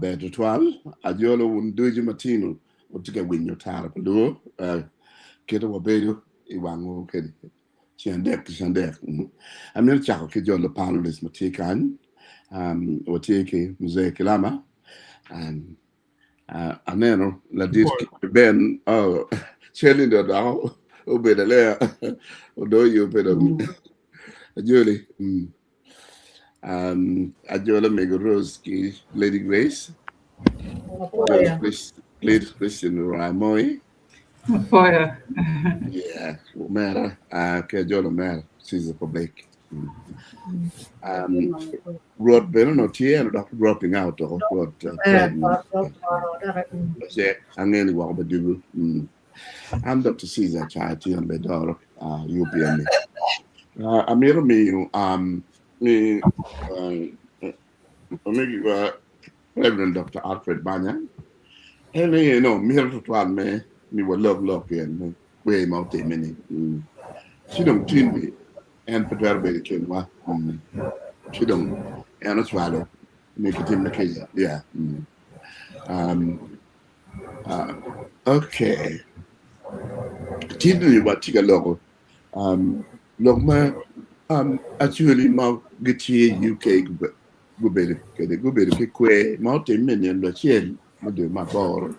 Ber tutwal, ajolo wun ducu matino wutye ka winyo tara pa luo kite wabedo i wangwu kede ceng adek ki ceng adek. Amito cako ki jolo panelist ma tye kany. Watye ki Mzee Kilama, aneno ladit Ben, oh, cel-li dong dok obedo alea odoyo pe dong ajoli. Ajolo Mego Rose ki Lady Grace, Lady Christian Ramoi. Apoyo. Yeah, omera, ki ajolo omera, Caesar pa Blake. Rwot bene onongo tye ento dok dropping out oko Rwot Fred. Angeyo ni woko pa dugu. An Dr. Caesar Chai tye an bene doro UPN ni. Amito miyo ni omegiwa Reverend Dr. Alfred Banya en aye nongo mito tutwal me ni walok lok pien me kwer ma otimme ni. Ci dong tin-ni en pe twero bedo i kinwa. Ci dong en ocwalo ni kitimme kica. Yeah. Okay. Tin-ni watye ka loko lok ma actually ma gitye i UK gubedo kwede gubedo ki kwer ma otimme i nino acel me dwe me aboro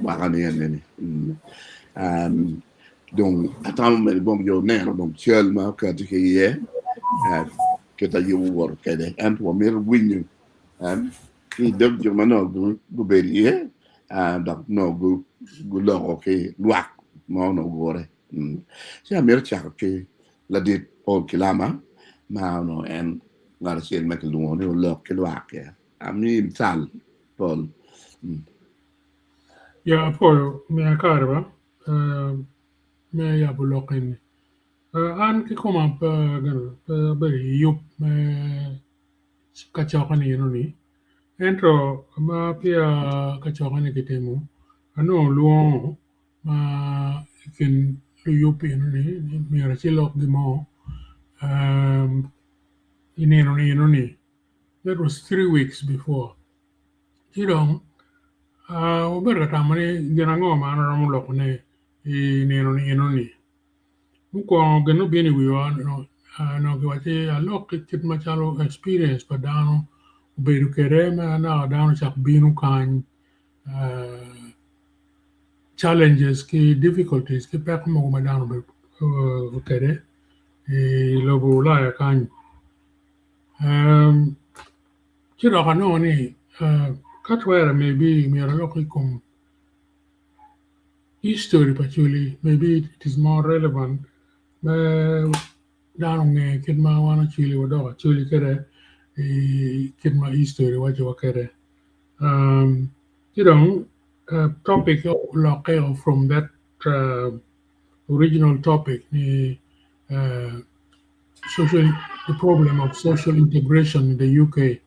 mwaka ni eni dong atamo mere bong jo oneno dong cal ma okati ki iye kit ma yubo owoto kwede ento wamito winyo ki i dog jo ma nongo gubedo iye dok nongo guloko ki lwak ma onongo ogure. Ci amito cako ki ladit Paul Kilama ma onongo en ngat acel ma kilwongo ni olok ki lwak. Amiyi cal Paul. Ya apwoyo miya kare ba me yabo lok eni. An kikoma pe abedo i yub me kacokke ni enoni ento ma peya kacokke ni kitimo anongo lwongo ma i kin luyub enoni myero acilok gin mo i nino enoni that was 3 weeks before ci dong wabedo ka tamo ni gin ango ma an aromo lokone i nino enoni. Mukwongo gin mubino i wiwa onongo kiwacci alok kit macalo experience pa dano obedo kwede ma naka dano ocako bino kany challenges ki difficulties ki peko mogo ma dano obedo kwede i lobo Ulaya kany. Ci dok anongo ni ka twere maybe myero alok i kom history pa Acholi maybe it is more relevant me dano onge kit ma wan Acholi wadoko Acholi kwede kit ma history wacowa kwede. Ci dong topic olokke from that original topic ni social the problem of social integration in the UK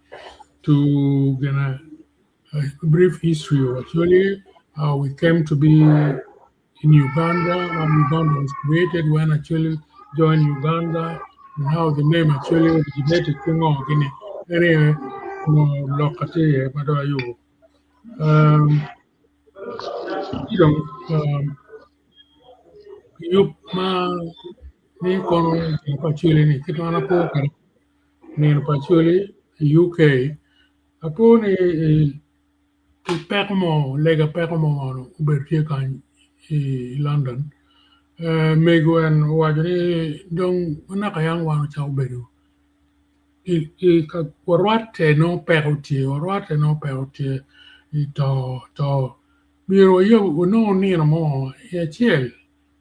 to gonna a brief history of Acholi, how we came to be in Uganda, when Uganda was created, when Acholi joined Uganda, and how the name Acholi originated. Anyway, no lok atye ma dong ayubo. Ci dong yub ma ni kono pa Acholi ni kit ma an apo kwede nino pa Acholi i UK apo ni i peko mo lega peko mo obedo tye kany i London mego en owaco ni dong naka yang wan ocako bedo warwatte nongo peko tye warwatte nongo peko tye i to to myero wayub wanongo nino mo i acel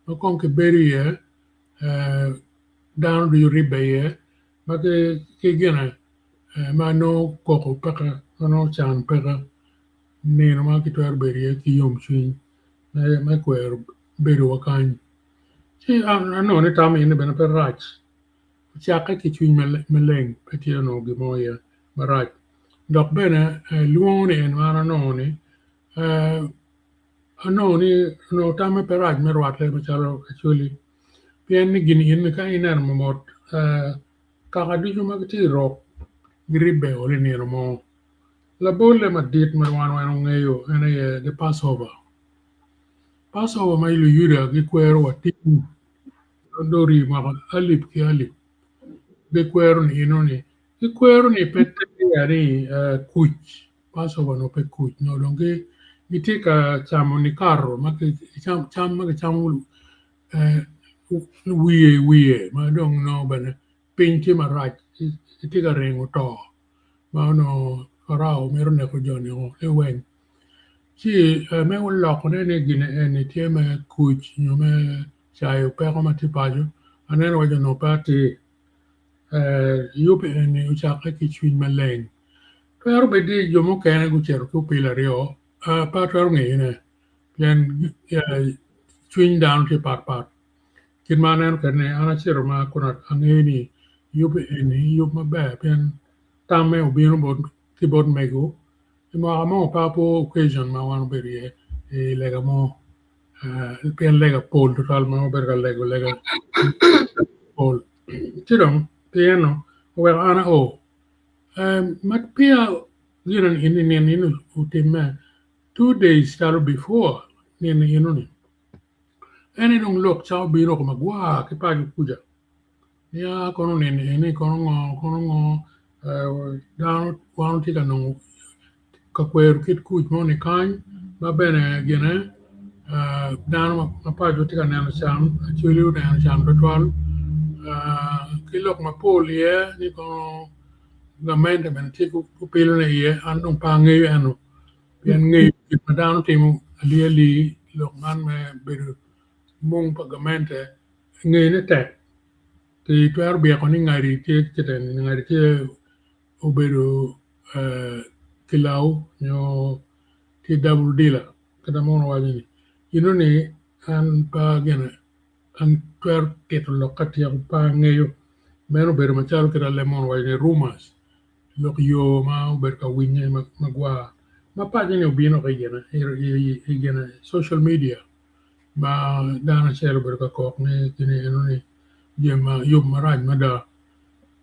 ma kong kibedo iye dano ducu ribbe iye ma ki gine ma nongo koko peke ma nongo can peke nino ma kitwero bedo iye ki yomcwiny me kwero bedowa kany ci an anongo ni tam eni bene pe rac ocakke ki cwiny maleng pe tye onongo gin mo iye marac dok bene lwongo ni en ma an anongo ni anongo ni onongo tamme pe rac me rwatte macalo Acholi pien ni gin eni ka ineno mot kaka ducu ma gitye i rok giribbe olo i nino mo. Labolle madit ma wan weng wangeyo en aye the Passover. Passover ma Luyuda gikwero wa tin dong ori mwaka alip ki alip gikwero ni eno-ni gikwero ni pe teya ni kuc Passover onongo pe kuc nyo dong gitye ka camo nikato ma cam ma kicamo wiye wiye ma dong nongo bene piny tye marac gitye ka ringo to ma onongo Parao mito neko jo-ni liweng ci me lokone ni gin eni tye me kuc nyo me cayo peko ma tye paco aneno waci onongo pe atir yub eni ocakke ki cwiny maleng twero bed ni jo mukene gucito ki opil aryo pe atwero ngeyone pien cwiny dano tye patpat kit ma aneno kwede ni an acito ma kun angeyo ni yub eni yub maber pien tamme obino ki bot mego i mwaka mo pe apo occasion ma wan obedo iye i lega mo pien lega pol tutwal ma wabedo ka lego lega pol ci dong pien-nu oweko an ao ma peya gin eni nino eni otimme 2 days calo before nino eno-ni en aye dong lok ca obino woko magwar ki paco kuca nia kono nino eni kono ngo kono ngo dano wan watye ka nongo ka kwero kit kuc moni kany ma bene gine dano ma paco tye ka neno can Acholi oneno can tutwal ki lok mapol iye ni kono gamente bene tye ki opilone iye an dong pe angeyo eno pien ngeyo gin ma dano timo ali ali lok man me bedo mung pa gamente ngeyone tek itwero byeko ni ngadi tye ngadi tye obedo kilawu nyo tye double dealer kit ma munu waco ni eno-ni an pe gine an twero tito lok ka tyeko pe angeyo meno obedo macalo kit ma leb munu waco ni rumors lok yo ma obedo ka winye magwar ma paco-ni obino ki i gine social media ma dano acel obedo ka kok ni gini eno-ni jami yub marac mada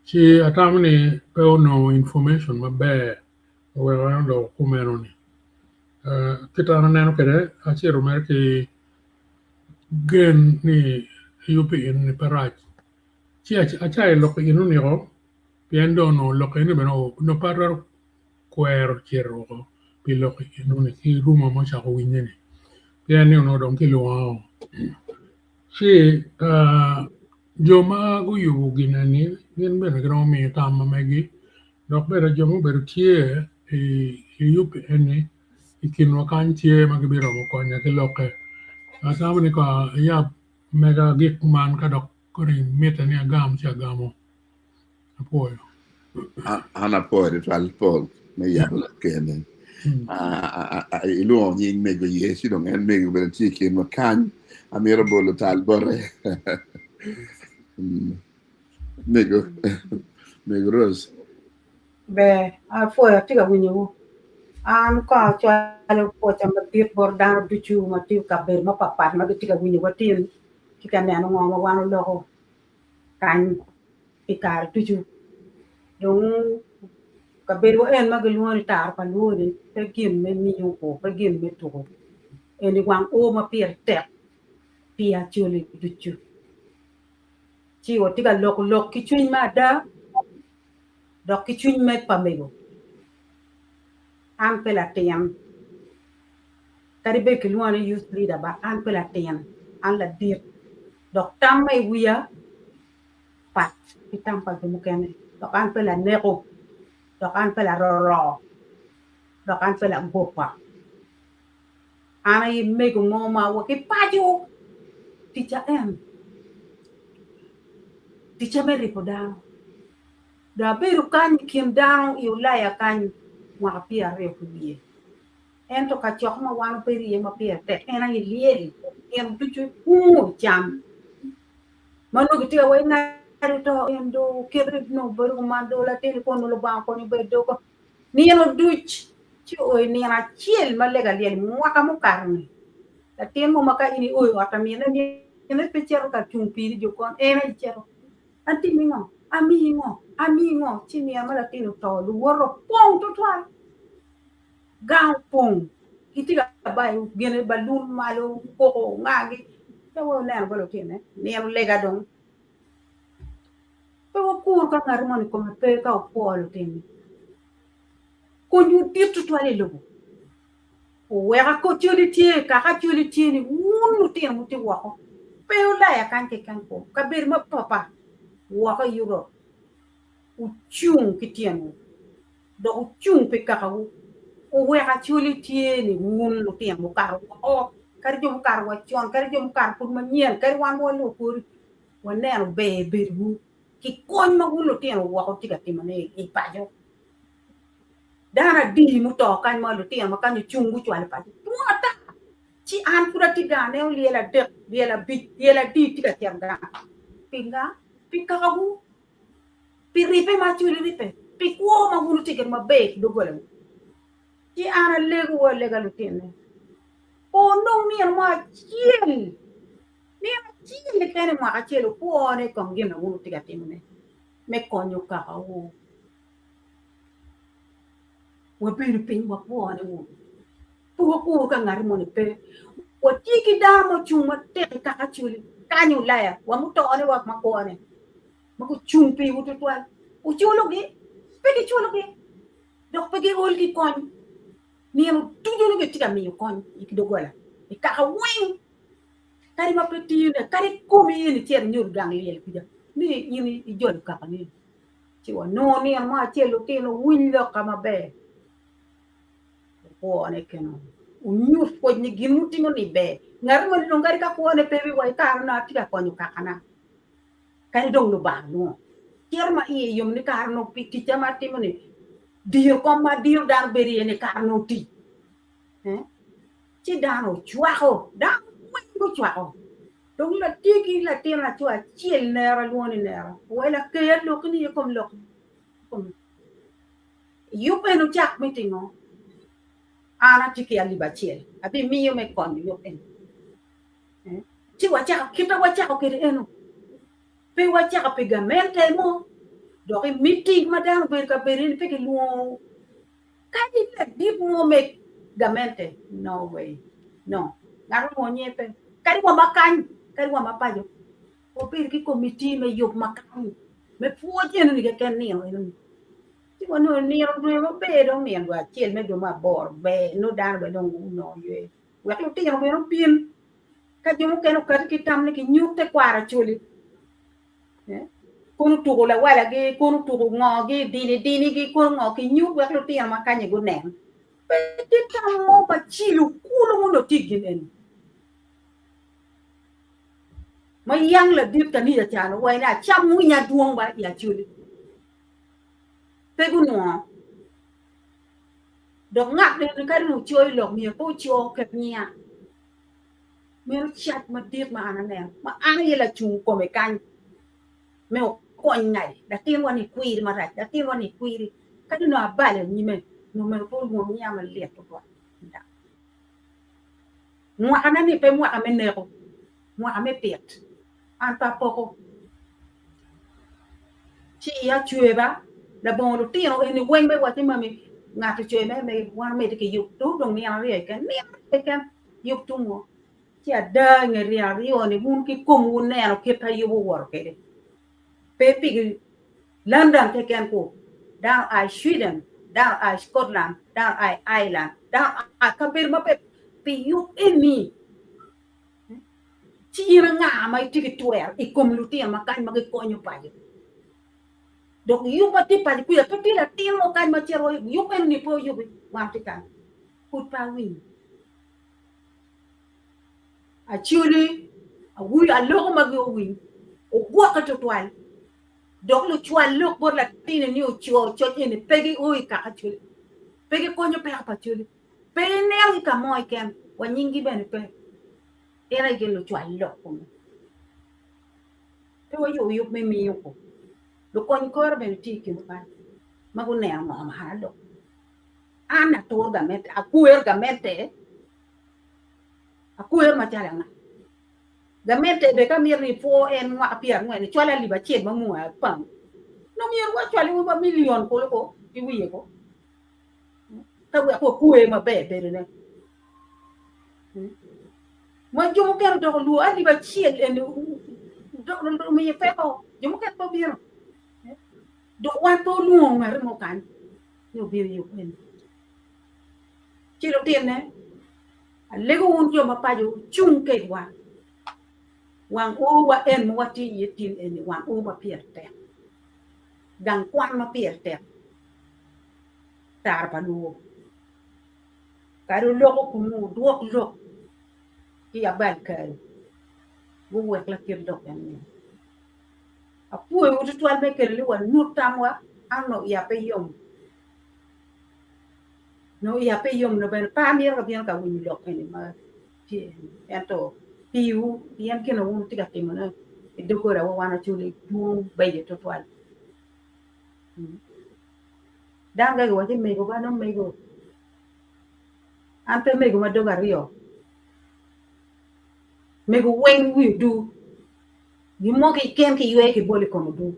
ci atamo ni pe onongo information maber oweko en odoko kumeno-ni kit ma an aneno kwede acito mere ki gen ni yub eni pe rac ci acayo lok eno-ni o pien dong onongo lok eni bene onongo pe atwero kwero cito woko pi lok eno-ni ki rumo ma ocako winye-ni pien ni onongo dong kilwonga o ci jo ma guyubo gin eni gin bene giromo miyo tam ma megi dok bene jo ma obedo tye i yub eni i kinwa kany tye ma gibiromo konya ki lokke atamo ni kono ayab mega gik man ka dok kodi mitte ni agam ci agamo. Apwoyo. An apwoyo tutwal Paul me yabo lok eni. Ilwongo nying mego iye ci dong en mego bene tye i kinwa kany. Amito bolo tal bote. Mego, mego Rose. Ber, apwoyo atye ka winyowu. An kono acwalo pwoca madit bot dano ducu ma tye i kabedo mapatpat ma gitye ka winyowa tin ki ka neno ngo ma wan oloko kany i kare ducu. Dong kabedowa en ma gilwongo ni taro pa lwoni pe gin me miyo, pe gin me tuko. Eni wang oo ma pire tek pi Acholi ducu. Ci watye ka loko lok ki cwiny me ada dok ki cwiny me pa mego. An pe latin. Kadi bed kilwonga ni youth leader but an pe latin, an ladit. Dok tam ma i wiya pat ki tam pa jo mukene. Dok an pe laneko, dok an pe laroro, dok an pe lagoba. An aye mego mo ma wa ki paco ticca en ticca me ribo dano. Dong abedo kany i kin dano i Ulaya kany mwaka 20 ki wiye. Ento kacokke ma wan wabedo iye ma pire tek en aye lyel. Nino ducu ikungo i cam ma nongo gitye ka waci ngat oto en do kite nongo bedo kuman do latin kono Lubanga okonyo obed do nino duc ci oo i nino acel ma lega lyel mwaka mukato-ni latin mo ma ka in io i ot pa mine mine pe cito ka cung piri jokon en aye cito atimi ngo amiyi ngo amiyi ngo ci nino ma latin oto luwote opong tutwal. Gang opong, gitye ka bayo gine balun malo, koko ngagi. Pe wuneno bot lutine, nino lega dong. Pe wukur ka ngat moni kome pe ka wupwo lutini. Konywu dit tutwal i lobo. Wuwek acoli tye, kaka acoli tye ni wun lutino wutye woko. Pe wulaya kany keken kwo, kabedo mapapat woko i Europe. Wucung ki tyenwu, dok wucung pi kakawu. Wuwek acoli tye ni wun lutino mukato woko, kadi jo mukato wa con, kadi jo mukato pud manyen, kadi wan ma walubo kori, waneno ber bedowu ki kony ma wun lutino woko tye ka timone i paco. Dano adi muto kany ma lutino ma kany ocung gucwalo paco? Dwong ata! Ci an pud atye gang aneno lyel adek, lyel abic, lyel adi tye ka cito gang. Pinga? Pi kakawu. Pi ribbe ma acwali ribbe, pi kwo ma wun wutye kwede maber ki doggolawu. Ci an alegowu alega lutinne, pe wunong nino mo acel, nino acel keken i mwaka acel wukwone i kom gin ma wun wutye ka timone me konyo kakawu. Wabedo piny wakwone wunu, pe wakur ka ngat moni pe. Watye ki dano ma ocung matek i kaka Acholi kany i Ulaya wa mutone wa makwone ma gucung piwu tutwal. Wuculogi? Pe giculogi dok pe giol ki kony. Nino ducu nongo gitye ka miyo kony i doggola i kaka weng kadi ma pe tiyone kadi komi in icito inyuto gang lyel kuca ni in ijolo kakani. Ci wanongo nino mo acel lutino wuwiny lokka maber, wukwone kene, wunyut pwoc ni gin mutimo ni ber. Ngat moni dong kadi ka kwone pe wa i kare onongo atye ka konyo kakana, kadi dong Lubanga nongo cito ma iye yom ni kare onongo pi ticca ma atimo ni diro kom ma diro dano bedo iye ni kare onongo tic. Ci dano ocwako, dano weng gucwako. Dong latye ki latin laco acel nera lwongo ni nera wai laker lok ni i kom lok yub en ocak me tingo an atye ki alip acel abimiyo me konyo yub en ci wacako kita wacako kede eno pe wacako pi gamente mo dok i meeting ma dano obedo ka bedo ni pe kilwongo Kadi ladit mo me gamente, no way, no, ngat olwongo nyinge pe. Kadi wa ma kany, kadi wa ma paco, wabedo ki komitii me yub ma kany, me pwoc enoni keken nino enoni. Ci wanongo nino dwe maber dong nino dwe acel me dwe me aboro ber nongo dano bene dong onongo ywe wek lutino bene obin ka jo mukene okati ki tam ni kinyut tekwaro Acholi. Kono tuko lawalagi, kono tuko ngogi, dini dinigi, kono ngo kinyut wek lutino ma kanyi gunen. Pe tye tam mo macilo kulu ma onongo tye i gin eni. Ma yang ladit kanisa ca owaco ni acam winya dwong ba i Acholi. Pe gunwongo. Dok ngat meno kadi nongo ocoyo lok myero pe oco ket nyiya. Meno cac madit ma an aneno, ma an aye lacung kome kany me okony ngadi, latinwa ni kwiri marac, latinwa ni kwiri, kadi onongo abalo i nyime, onongo myero pe olwong nyiya malit tutwal. Mwakana ni pe mwaka me neko, mwaka me pit, an pe apoko. Ci iya cwer ba, labongo lutino eni weng me waco ni mami ngat ocwer mere me wan omedde ki yub, dong odong nino aryo keken, nino aryo keken. Yub tungo, ci ada i nge rino aryo-ni wun kikomwu wuneno kit ma yub owoto kwede. Pe pi London keken ku, dano a i Sweden, dano a i Scotland, dano a i Ireland, dano a i kabedo maber pi yub eni. Ci in anga ma itye ki twero i kom lutino ma kany ma gikonyo paco? Dok yub ma tye paco kwica pe tye latin mo kany ma cito yub eni pe oyubi wan tye kany. Pud pe awinyo. Acoli, awuyo aloko ma gi owiny, ogwokke tutwal. Dok lucwal lok bot latini ni oco coc eni pe gi o i kaka Acoli. Pe gikonyo peko pa Acoli. Pe ineno gi ka mo keken, wa nyinggi bene pe. En aye gin lucwal lok kunu. Pe wayubo yub me miyo ku. Lukony kore bene tye i kin kany ma guneno ngo ma an aloko. An aturo gamente, akwero gamente, akwero macalo anga? Gamente bene ka mito ni ipwo en mwaka pyerangwen, icwalo alip acel ma mwongo apam, nongo myero wacwal wa milion kulu ko ki wiye ko. Ka wek wakwe maber bedone. Ma jo mukene odoko lwor alip acel eni omiyo peko jo mukene pe obino. Dok wan pe olwongo ngati mo kany ni obin i yub eni. Ci lutinne, alego wun jo ma paco wucung kedwa. Wang oo wa en ma watye iye tin eni wang oo ma pire tek. Gang kwan ma pire tek. Tara pa luo. Kadi wuloko kunnu wudwok lok ki abal kal guwek lakit lok en-ni. Apwoyowu tutwal me kelo ni wanut tamwa, an onongo iya pe yom. Onongo iya pe yom onongo bene pe amito abino ka winyo lok eni ma tye eni ento piwu pien gin ma wun wutye ka timone i doggolawa wan Acholi dwong beco tutwal. Dano ka giwaco ni mego ba nongo mego an pe mego ma doge aryo mego weng wi odur gin mo keken kiywe kibolo i kom odur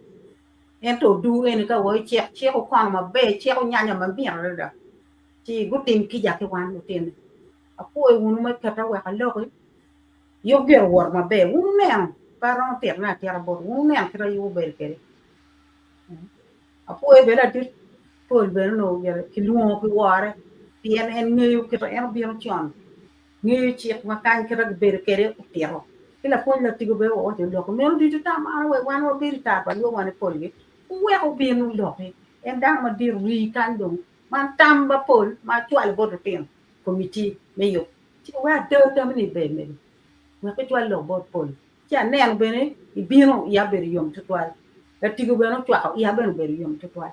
ento odur eni ka wa icek cek okono maber cek onyanya mamit adada ci gutim kica ki wan lutini apwoyo wunu me keta wek aloki yub gire owot maber wun wuneno pe aromo titone atita botwu wun wuneno kit ma yub obedo kwede. Apwoyo bene ladit pol bene onongo myero kilwongo pi wore pien en ngeyo kite en obino con ngeyo cik ma kany kite gibedo kwede otito ki lapwony latigo bene owaco oloko meno ducu tam man wek wan wabedo i tar pa lwongo wan i polgi wuwek obin oloki en dano madit rii kany dong man tam mapol ma acwalo bot lutino komiti me yub ci wek ada tam ni ber mego wek icwal lok bot pol Ci aneno bene ibino, iya obedo yom twatwal. Latigo bene ocwako, iya bene obedo yom twatwal.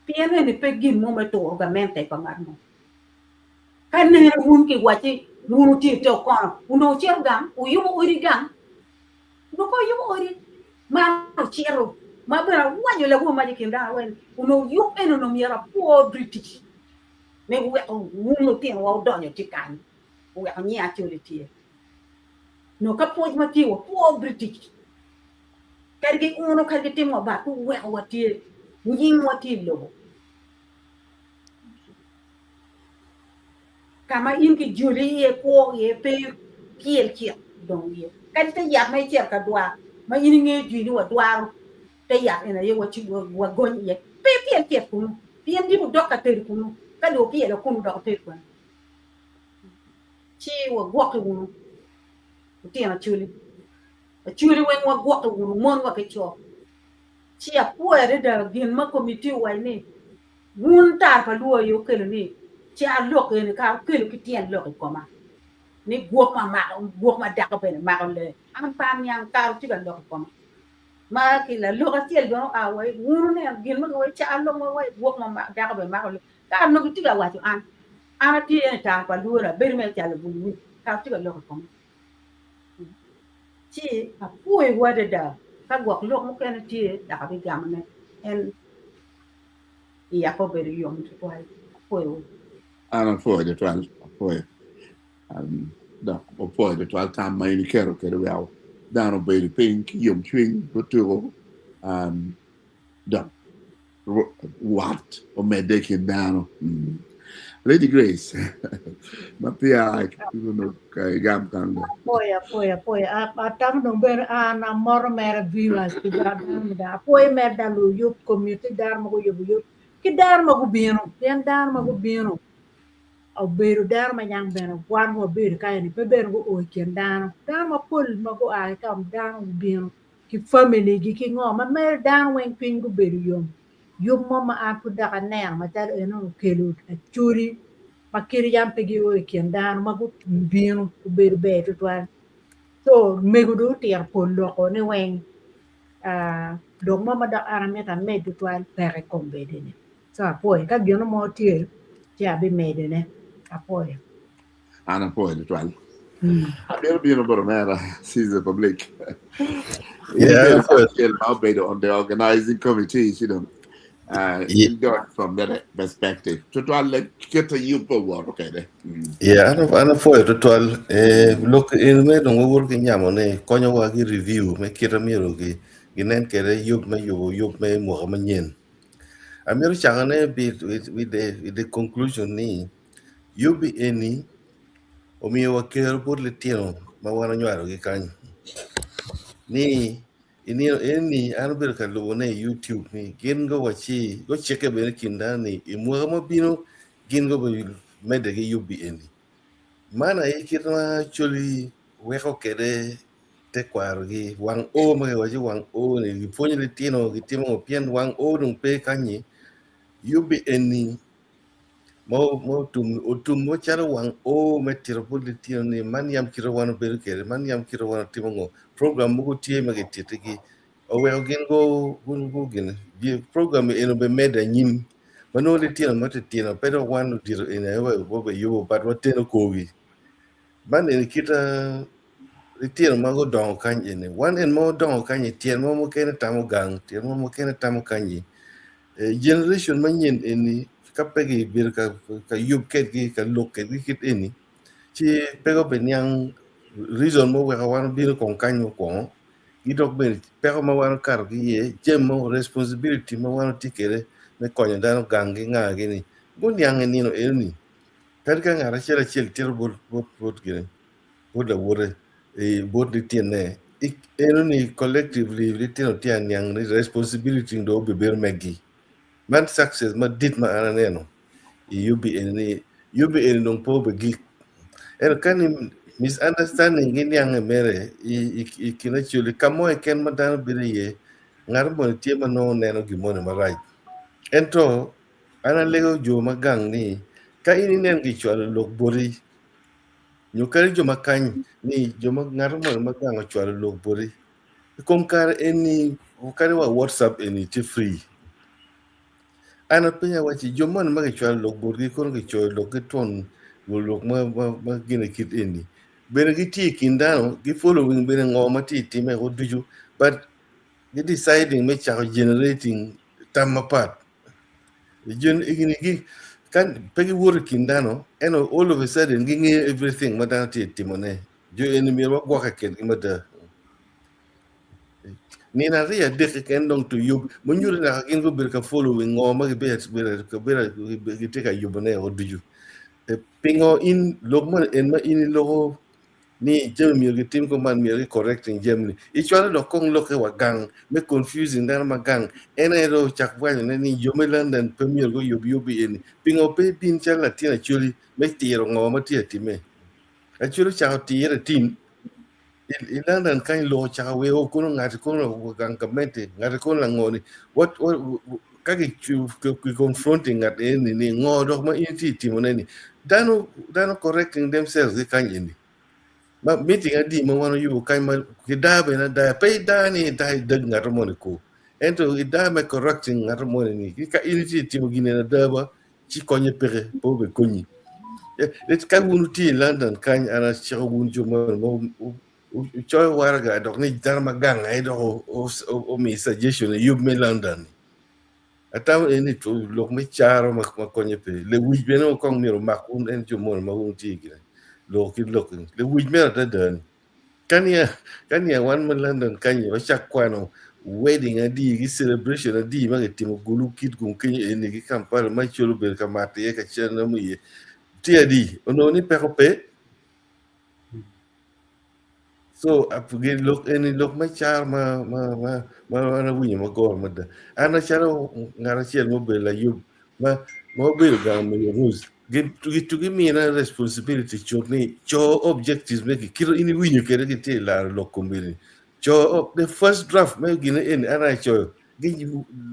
Pien eni pe gin mo me turo gamente pa ngat mo. Ka nene wun kiwacci wun wutye i te okono, onongo wucito gang, wuyubo odi gang. Onongo pe wuyubo odi. Man ocito, ma bene awaco lawo mac i kin dano weng, onongo yub eni onongo myero apwo British me weko wun lutinowa wudonyo tye kany, oweko nyinga Acholi tye. Nyo ka pwoc ma tye wapwo British kadi ki uno kadi ki timo wa bat guweko watye nyingwa tye i lobo ka ma in kijoli iye kwo iye pe pyel cik dong iye kadi te yat ma icito ka dwar ma in ingeyo jwi ni wadwaro te yat eni aye wagony iye pe pyel cik kunu pien dipo dok ka tedo kunu ka dong opyelo kunu dok oted kwene. Ci wagwokke wunu, lutino Acholi. Acholi weng wagwokke wunu, mon wa ki co. Ci apwoyo adada gin ma komitti owaco ni wun tar pa luo aye okelo ni ci alok eni kara okelo ki tyen lok i koma ni gwok ma mako gwok ma dako bene mako lee. An pe aniang kara tye ka lok i koma. Ma ki lalok acel bene oa wa wun wuneno gin ma giwaco ca alok ma waco gwok ma dako bene mako lee. Kara onongo gitye ka waco an. An atye i tar pa lworo, abedo mere calo bul wic ka atye ka lok i kome. Ci apwoyowu adada, ka gwok lok mukene tye dok abigamone, en iya pe obedo yom twatwal. Apwoyowu. An apwoyo twatwal, apwoyo. Dok apwoyo twatwal tam ma in iketo kwede weko dano obedo piny ki yomcwiny gutuko dok wat omedde i kin dano. Lady Grace, ma peya igam kang do. Apoyo, apoyo, apoyo. Atamo dong bene an amoto mere viewers ki dano mida. Apoyo mere da luyub community dano ma guyubo yub ki dano ma gubino pien dano ma gubino obedo dano ma yang bene wan wabedo ka eni pe bene guo i kin dano. Dano mapol ma gua ki ka dano gubino ki family gi ki ngo ma mere dano weng cwiny gubedo yom yub mo ma an pud dok aneno macalo eno okelo acholi ma kadi yam pe gio i kin dano ma gubino obedo ber tutwal so mego dong otito pol loko ni weng lok mo ma dok an amito amed tutwal peke i kom bedi ni so apwoyo ka gino mo tye ci abimedone apwoyo. An apwoyo tutwal. Abiro bino bot omera Caesar Public. Yeah, Acel ma obedo on the organizing committee ci dong idonyo from that perspective. Tutwal kit yub pa owoto kwede. Yeah, an apwoyo tutwal. Eh, lok in me dong wawoto ki nyamo ni konyowa ki review me kite myero gi ginen kwede yub me yubo yub me mwaka manyen. Amito cakone with the conclusion ni. Yubbi eni omiyo wa kero bot litino ma wan onywalogi kany ni i nino eni an abedo ka lubone i YouTube ni gin guwacci gucikke bene i kin dano ni i mwaka ma bino gin gubimedde ki yubbi eni. Man aye kit ma Acholi weko kwede tekwarogi wang o ma kiwaco ni wang o ni gipwonyo litino gitimo ngo pien wang o dong pe kanyi yubbi eni ma otum otum macalo wang o me tito bot litino ni man yam kite wan obedo kwede man yam kite wan otimo ngo program mogo tye ma gititigi oweko gin gu gin program eni obimedde anyim ma nongo litino matitino pe dok wan ludito eni aye wabiyubo but wateno korgi man eni kita litino ma gudongo kany eni wan eni ma wadongo kany tyen mo mukene tamo gang tyen mo mukene tamo kanyi generation manyen eni ka pe gibedo ka yub kedgi ka lok kedgi kit eni ci pe gubiniang reason ma oweko wan obino kong kany mukwongo ki dok bene peko ma wan okato ki iye jami mo responsibility ma wan watye kwede me konyo dano gang ki nga gini guniang i nino enoni kadi ka ngat acel acel tito bot bot bot gine bot lawote bot litine enoni collectively litino tye aniang ni responsibility dong obibedo megi man success madit ma an aneno i UB eni ni UB eni dong pe obigik ento ka ni misunderstanding gi niange mere i kin Acholi ka mo keken ma dano bedo iye ngat moni tye ma nongo neno gin moni marac ento an alego jo ma gang ni ka in inen gicwalo lok boti nyo kadi jo ma kany ni jo ma ngat moni ma gang ocwalo lok boti i kom kare eni kadi wa WhatsApp eni tye free An apenyo awaci jo moni ma gicwalo lok botgi kono gicoyo lok ki twon lok ma gine kit eni bene gitye i kin dano gi following bene ngo ma tye time o ducu but gi deciding me cako generating tam mapat ka pe giwoto i kin dano ento all of a sudden gingeyo everything ma dano tye timone jo eni myero wagwokke kedgi mada. Nino aryo adek keken dong to yub ma nyuto ni naka gin gubedo ka following ngo ma gitye ka yubone o ducu. Pingo in lok moni en ma in iloko ni jami myero gitim kuman myero gi correcting jami ni icwalo dok kong lokke wa gang me confusing dano ma gang en aye dong ocak wacone ni jo me London pe myero guyub yub eni pingo pe ibin calo latin Acholi me tiro ngo ma tye atime Acholi ocako tire tin I London kany lok ocako weko kono ngati kono gang gamente ngati kono lango ni what ka ki confronting ngat eni ni ngo dok ma in itye timo ne ni dano dano correcting themselves ki kany eni ma meeting adi ma wan oyubo kany ma ki daa bene adaya pe idaa ni idaa idag ngat moni ko ento idaa me correcting ngat moni ni ka in itye timo gin eni ada ba ci konye peke pe obikonyi. Ka wun wutye i London kany an aciko wun jo moni ma wucoyo waraga dok ni dano ma gang aye dok omi suggestion i yub me London. Atamo ni lok me caro ma konye pe. Lewic bene kong myero omak wun en jo moni ma wun wutye gire lok ki lok lewic mere adada ni. Ka nia wan ma London kanyi wacak kwano wedding adi ki celebration adi ma kitimo gulu kit gung kenyo eni ki Kampala ma Acholi obedo ka mato iye ka cen iye tye adi onongo ni peko pe so lok eni lok me caro ma ma ma an awinyo magoro mada an acalo ngat acel ma obedo layub ma obedo gang me Rose gimina responsibility cut ni co objectives megi kit in iwinyo kwede gitye i laro lok kombeddi co the first draft me gine eni an aye acoyo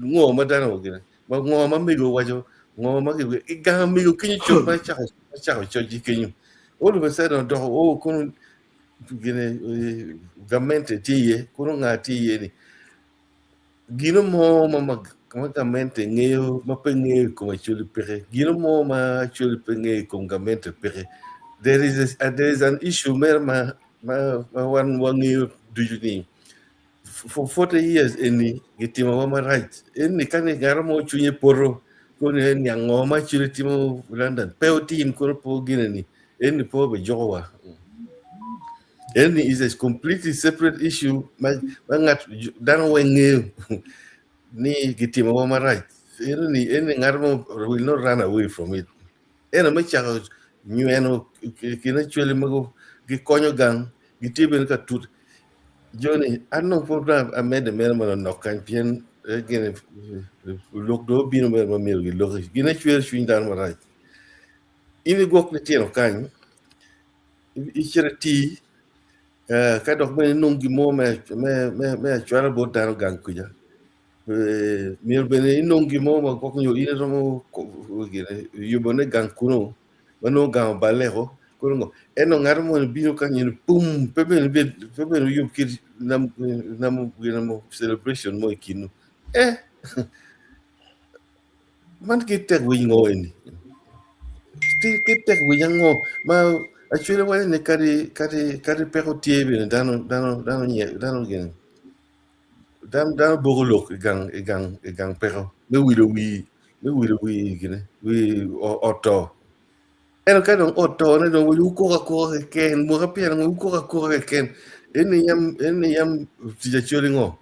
ngo ma dano gine ngo ma mego owaco ngo ma gigamo mego kenyo cut ma acako coc kenyo all of a sudden odoko oh kono gine gamente tye iye kono nga tye iye ni Gino mo ma gamente ngeyo ma pe ngeyo i kom Acholi peke. Gino mo ma Acholi pe ngeyo i kom gamente peke. There is, a, there is an issue mere ma, ma, ma wan wangeyo ducu ni for 40 years eni gitimowa marac. Eni ka ni ngat mo cwinye poto kono en niang ngo ma Acholi timo London pe otim kono pe ogine ni eni pe obijukowa. Eni is a completely separate issue ma ma ngat dano weng ngeyo ni gitimowa marac. Eni eni ngat mo will not run away from it. Eno me cako nyweno kin acwali mogo gikonyo gang gitye bene ka tut joni an dong pud amedde mere manonok kany pien gin lok dong obino mere ma myero giloki gin acwero cwiny dano marac in igwok litino kany icito iti ka dok bene inong gin mo me acwala bot dano gang kuca myero bene inong gin mo ma gwok nyo in iromo yubone gang kunu ma nongo gang oballe ko kono ngo ento ngat moni bino kany eni pum pe bene bed pe bene wuyub kit namo gin mo celebration mo i kinwu eh man kit tek wic ngo eni kit tek wic ango ma acwele waco ni kadi kadi kadi peko tye bene dano dano dano dano gin dano dano boko lok i gang i gang i gang peko me wilo wi me wilo wi gine wi ot to ento ka dong ot to ne dong wukok akoka keken mwaka pyerangwen wukok akoka keken eni yam eni yam tic acwali ngo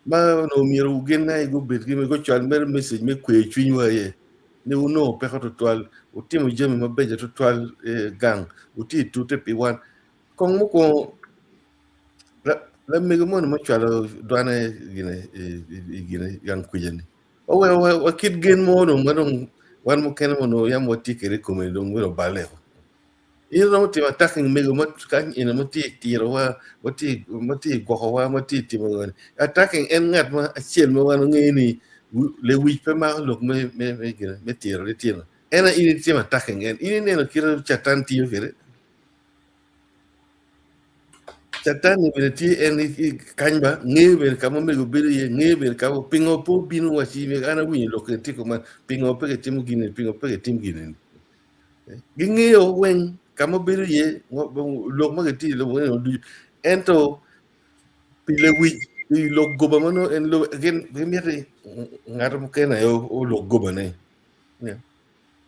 ma onongo myero gin aye gubed ki gucwal mere message me kweyo cwinywa aye ni wunongo peko tutwal wutimo jami mabeco tutwal gang wutye itute pi wan kong mukwongo Lamego moni ma ocwalo dwane gine i gine gang kwija-ni oweko wa kit gen mo dong ma dong wan mukene ma onongo yam watye kwede i kome dong myero oballe. In iromo timo attacking mego ma kany eni ma tye i tirowa ma tye i gwokowa ma tye i timo ngo-ni attacking en ngat ma acel ma wan wangeyo ni lewic pe mako lok me tiro litino en aye in itimo attacking en in ineno kit ma catan tiyo kwede. Catan ni bene tye en kany ba ngeyo bene ka ma omego bedo iye ngeyo bene ka pingo pe obino wa ci an awinyo lok eni tye kuman pingo pe kitimo gin eni pingo pe kitim gin eni gingeyo weng ka ma bedo iye lok ma gitye i lobo eni ducu ento pi lewic pi lok goba ma nongo en lubo gin gimito ni ngat mukene aye olok gobane.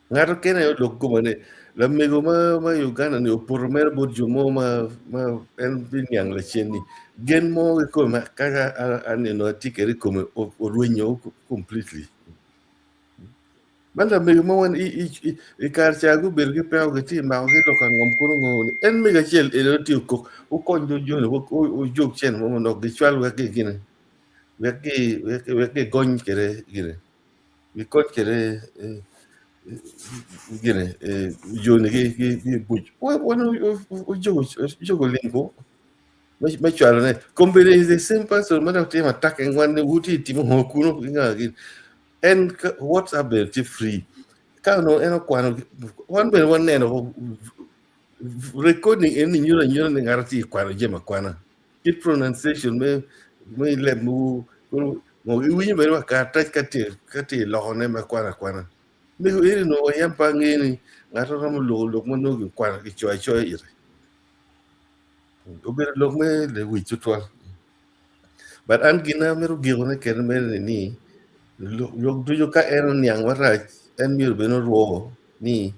Ngat okene aye olok kome ni lamego ma ma i Uganda ni opoto mere bot jo mo ma ma en biniang lacen ni gen mo kikome ma kaka aneno atye kwede i kome orwenyo completely. Man lamego ma wan i kare ca gubedo ki peko gitye mako ki lok angom kunu ngo ni en mego acel eni tye okok wukony jo joni wujog cene mo manok gicwal wek gine wek wek gigony kwede gine. Gikony kwede gine joni ki buc wan ojogo lim ko me cwalone kombeddi is the same person ma dok timo attacking wan ni wuti timo ngo kuno ki nga gini en whatsapp bene tye free ka onongo en okwano wan bene waneno recording eni nyuto anyuta ni ngat tye kwano jami akwana kit pronunciation me leb mogo Ngo iwinyo bene wa karatac ka tye ka tye lokone ma kwana akwana. Mego eni nongo yam pe angeyo ni ngat romo loko lok ma nongo gikwano kicoyo acoya ite. Obedo lok me lewic tutwal. But an gin na amito gikone kede mere ni lok ducu ka en oniang marac en myero bene orwo ni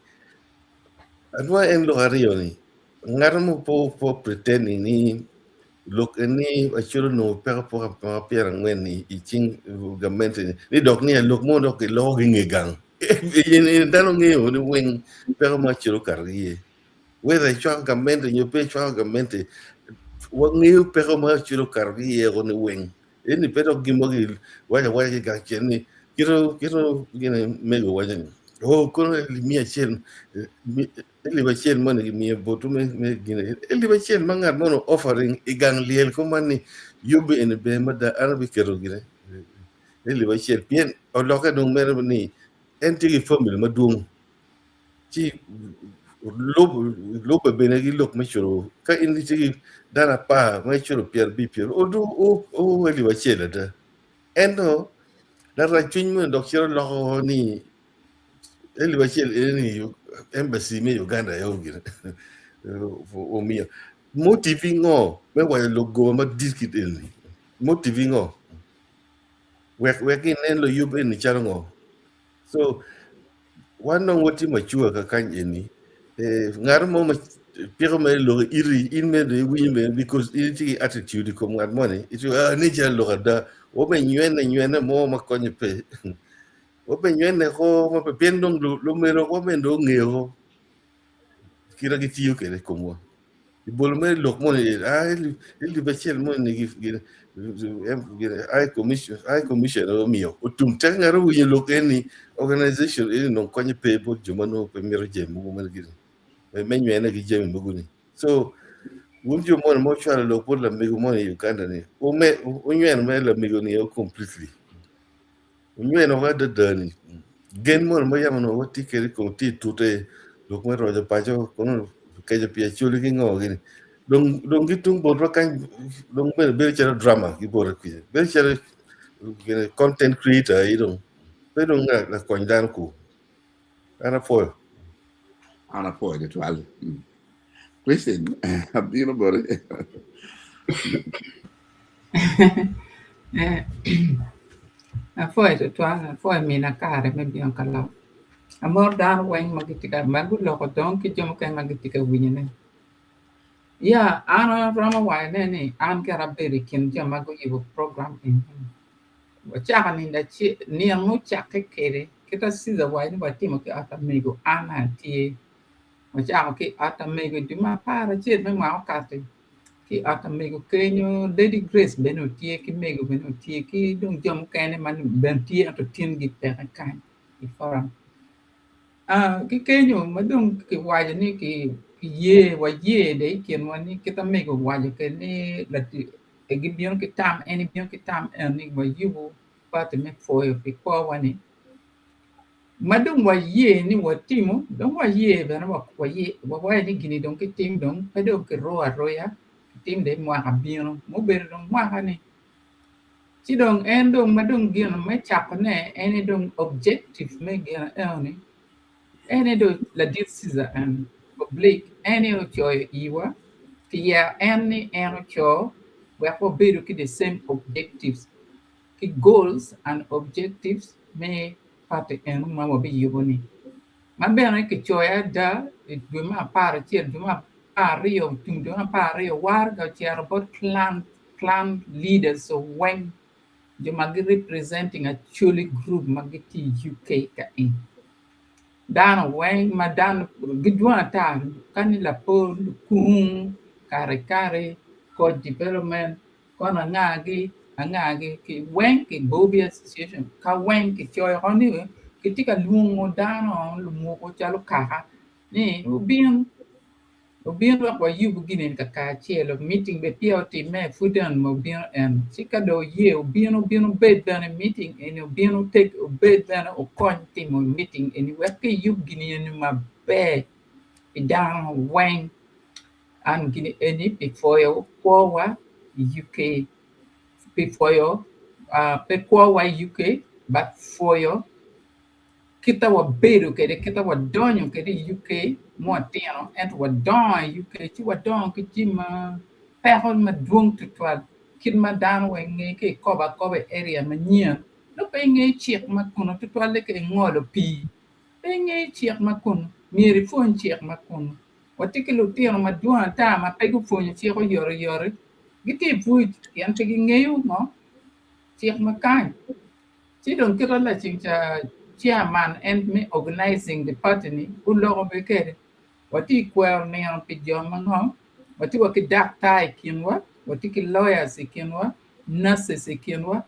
adwa en lok aryo ni ngat mo pe pretending ni Lok eni acwalo onongo peko poko apaka pyerangwen i cing gamente ni dok niya lok mo dok giloko ki nge gang. Eni dano ngeyo ni weng peko mo acel okato ki iye. Whether icwako gamente nyo pe icwako gamente, wangeyo peko mo acel okato ki iye ni weng. Eni pe dok gin mo giwaco awaca ki gang cen ni kito kito gine mego waco ni oh kono miya acel Alip acel moni gimiyo botwu me gine. Alip acel ma ngat moni offering i gang lyel kuman ni yubbe eni ber mada an abiketo gine alip acel pien olokke dong mere ni en tye ki family madwong ci lubbe bene ki lok me culo ka in itye ki dano apar ma iculo pyerabic pyerabic odu alip acel ada ento larac cwiny moni dok cito loko ni Alip acel eni embassy me Uganda aye ogire omiyo motive ngo me waco lok goba madit kit eni motive ngo wek wek ginen luyub eni calo ngo so wan dong watye mature kakany eni ngat mo ma piko mere lok iti in mere dong iwinyo bene because in itye ki attitude i kom ngat moni itye ah ni calo lok ada wa me nywene nywene mo ma konye pe. Wabe nywene ko ma pe pien dong lumerokwa bene dong ongeo kit ma gitiyo kwede i komwa. I bolo mere lok moni elip acel moni high commission high commission omiyo otum tek ngat owinyo lok eni organization eni dong konye pe bot jo ma nongo pe mito jami mogo ma gin me nywene ki jami mogo ni. So wun jo moni ma ocwalo lok bot lamego moni i Uganda ni unyweno mere lamego ni o completely. Onyweno woko adada ni gen moni ma yam onongo watye kwede i kom tye i tute lok me roco paco kono keco pi acholi ki ngo gini dong dong ki tung botwa kany dong bene bedo calo drama ki bote kwica bedo calo gine content creator aye dong pe dong lakony dano ku an apwoyo. An apwoyo tutwal. Christine, abino boti. Apwoyo tutwal, apwoyo mina kare me bino ka lok. Amoro dano weng ma gitye ka ma guloko dong ki jo mukene ma gitye ka winyone. Ya an aromo wacone ni an kara abedo i kin jo ma guyubo program eni. Wacako nindo acel nino mucakke kwede kit ma Ciza owaco ni watimo ki ot amego an atye. Wacako ki ot amego i dwe me 11 me mwaka okato ki i ot amego kenyo Lady Grace bene otye ki mego bene otye ki dong jo mukene ma bene tye ento tingi peke kany i forum. Ki kenyo ma dong kiwaco ni kiye waye dong i kinwa ni kit ma mego owaco kwede ni gibino ki tam en ebino ki tam eno ni wayubo pati me pwoyo pi kwowa ni Ma dong waye ni watimo, dong waye bene wawaco ni gini dong kitim dong pe dong kiroo aroya, kitim dong i mwaka bino, mubedo dong mwaka-ni. Ci dong en dong ma dong gin me cakone en aye dong objective me gin enoni en aye dong ladit Caesar en oblique en aye ocoyo iwa kiyero en ni en oco wek wabedo ki the same objectives. Ki goals and objectives me party eno ma wabiyubo ni. Ma bene kicoyo ada i dwe me 11 dwe me 12 tum dwe me 12 waraga ocito bot clan clan leaders weng jo ma gi representing Acholi group ma gitye i UK ka eni. Dano weng ma dano gidwong ata kani lapor lukung kare kare coach development Kono angagi, angagi, ki weng ki Bobi Association ka weng kicoyo oko ni kitye ka lwongo dano lumuku calo kaka ni wubin, wubin wek wayubu gin eni kakacelo meeting bene peya otimme pud en obino en ci ka dong oye obino obin obed bene i meeting eni obin oteg obed bene okony timo meeting eni wek kiyub gin eni maber pi dano weng. An gini eni pi pwoyo kwowa i UK, pi pwoyo pe kwowa i UK but pwoyo kita wabedo kwede kita wadonyo kwede i UK ma watino ento wadongo i UK ci wadongo ki jami ma peko madwong tutwal kit ma dano weng ngeyo ka ikobo akoba i area manyen nongo pe ingeyo cik ma kunu tutwalle ka ingolo pii pe ingeyo cik ma kunu myero ipwony cik ma kunu. Watye ki lutino madwong ata ma pe gupwonyo cik oyotoyot, gitye i buc pien pe gingeyo ngo cik ma kany. Ci dong kite laceng ca chairman en me organizing the party ni oloko bene kwede. Watye i kwero nino pi jo ma ngo, watye wa ki daktar i kinwa, watye ki lawyers i kinwa, nurses i kinwa,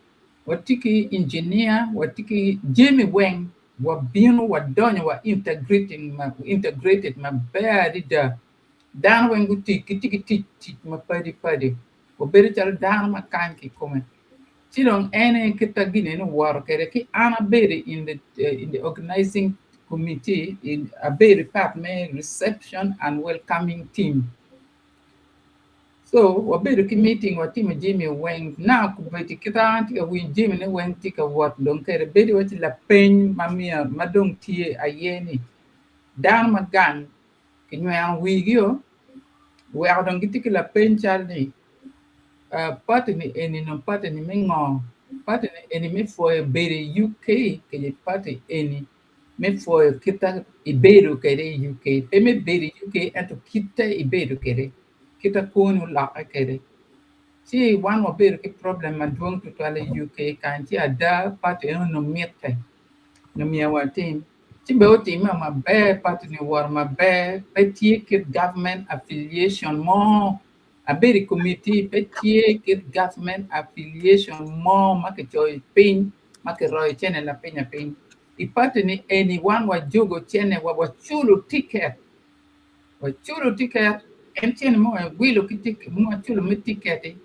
watye ki engineer, watye ki jami weng. Wabino wadonyo wa integrating integrated maber adada. Dano weng gutic gitye ki tic tic mapadi padi. Wabedo calo dano ma kany kikome. Ci dong en aye kit ma gin eni owoto kwede ki an abedo in the in the organizing committee in abedo part me reception and welcoming team. So wabedo ki meeting watimo jami weng now kombeddi kit ma an atye ka winyo jamine weng tye ka wot dong kede bedo waci lapeny ma myero ma dong tye aye ni dano ma gang kinyweno wigio oweko dong gitye ki lapeny cal ni party ni eni nong party ni me ngo party ni eni me pwoyo bedo i UK kede party eni me pwoyo kita ibedo kwede i UK pe me bedo i UK ento kite ibedo kwede kita kwoni olokke kwede ci wan wabedo ki problem madwong tutwal i UK kany ci ada party eno onongo mitte. Nyo myero watim. Ci bene otimme maber, party ni owoto maber, pe tye kit government affiliation mo. Abedo i committee, pe tye kit government affiliation mo ma kicoyo piny, ma kiroyo cene lapiny apiny. I party ni eni wan wajogo cene wa waculo ticket, waculo ticket, en cene mo wawilo ki ticket, mo waculo me ticket-ti,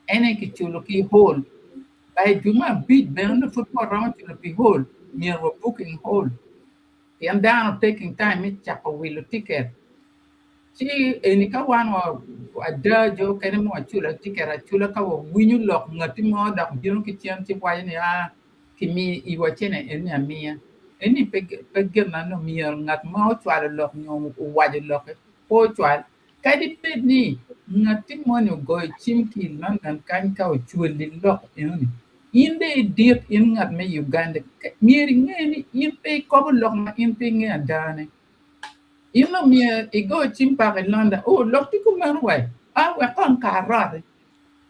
en aye kiculo ki hall. By dwe me abic bene nongo pud pe waromo culo pi hall, myero wa booking hall pien dano taking time me cako wilo ticket. Ci eni ka wan wa ada jo okene ma waculo ticket acula ka wawinyo lok ngati mo dok bino ki cen ci waco ni aa kimiyo iwa cene eni amiya. Eni pe pe gin ma nongo myero ngat ma ocwalo lok nyo owaco lokke pe ocwal. Kadi bed ni ngatti moni ogoyo cim ki i London kany ka ocwali lok enoni, in dong idit in ngat me Uganda, myero inge ni in pe ikobo lok ma in pe ingeyo adane. In dong myero igo cim paka i London, oh lok tye kumeno wai, ah wek kong karoti.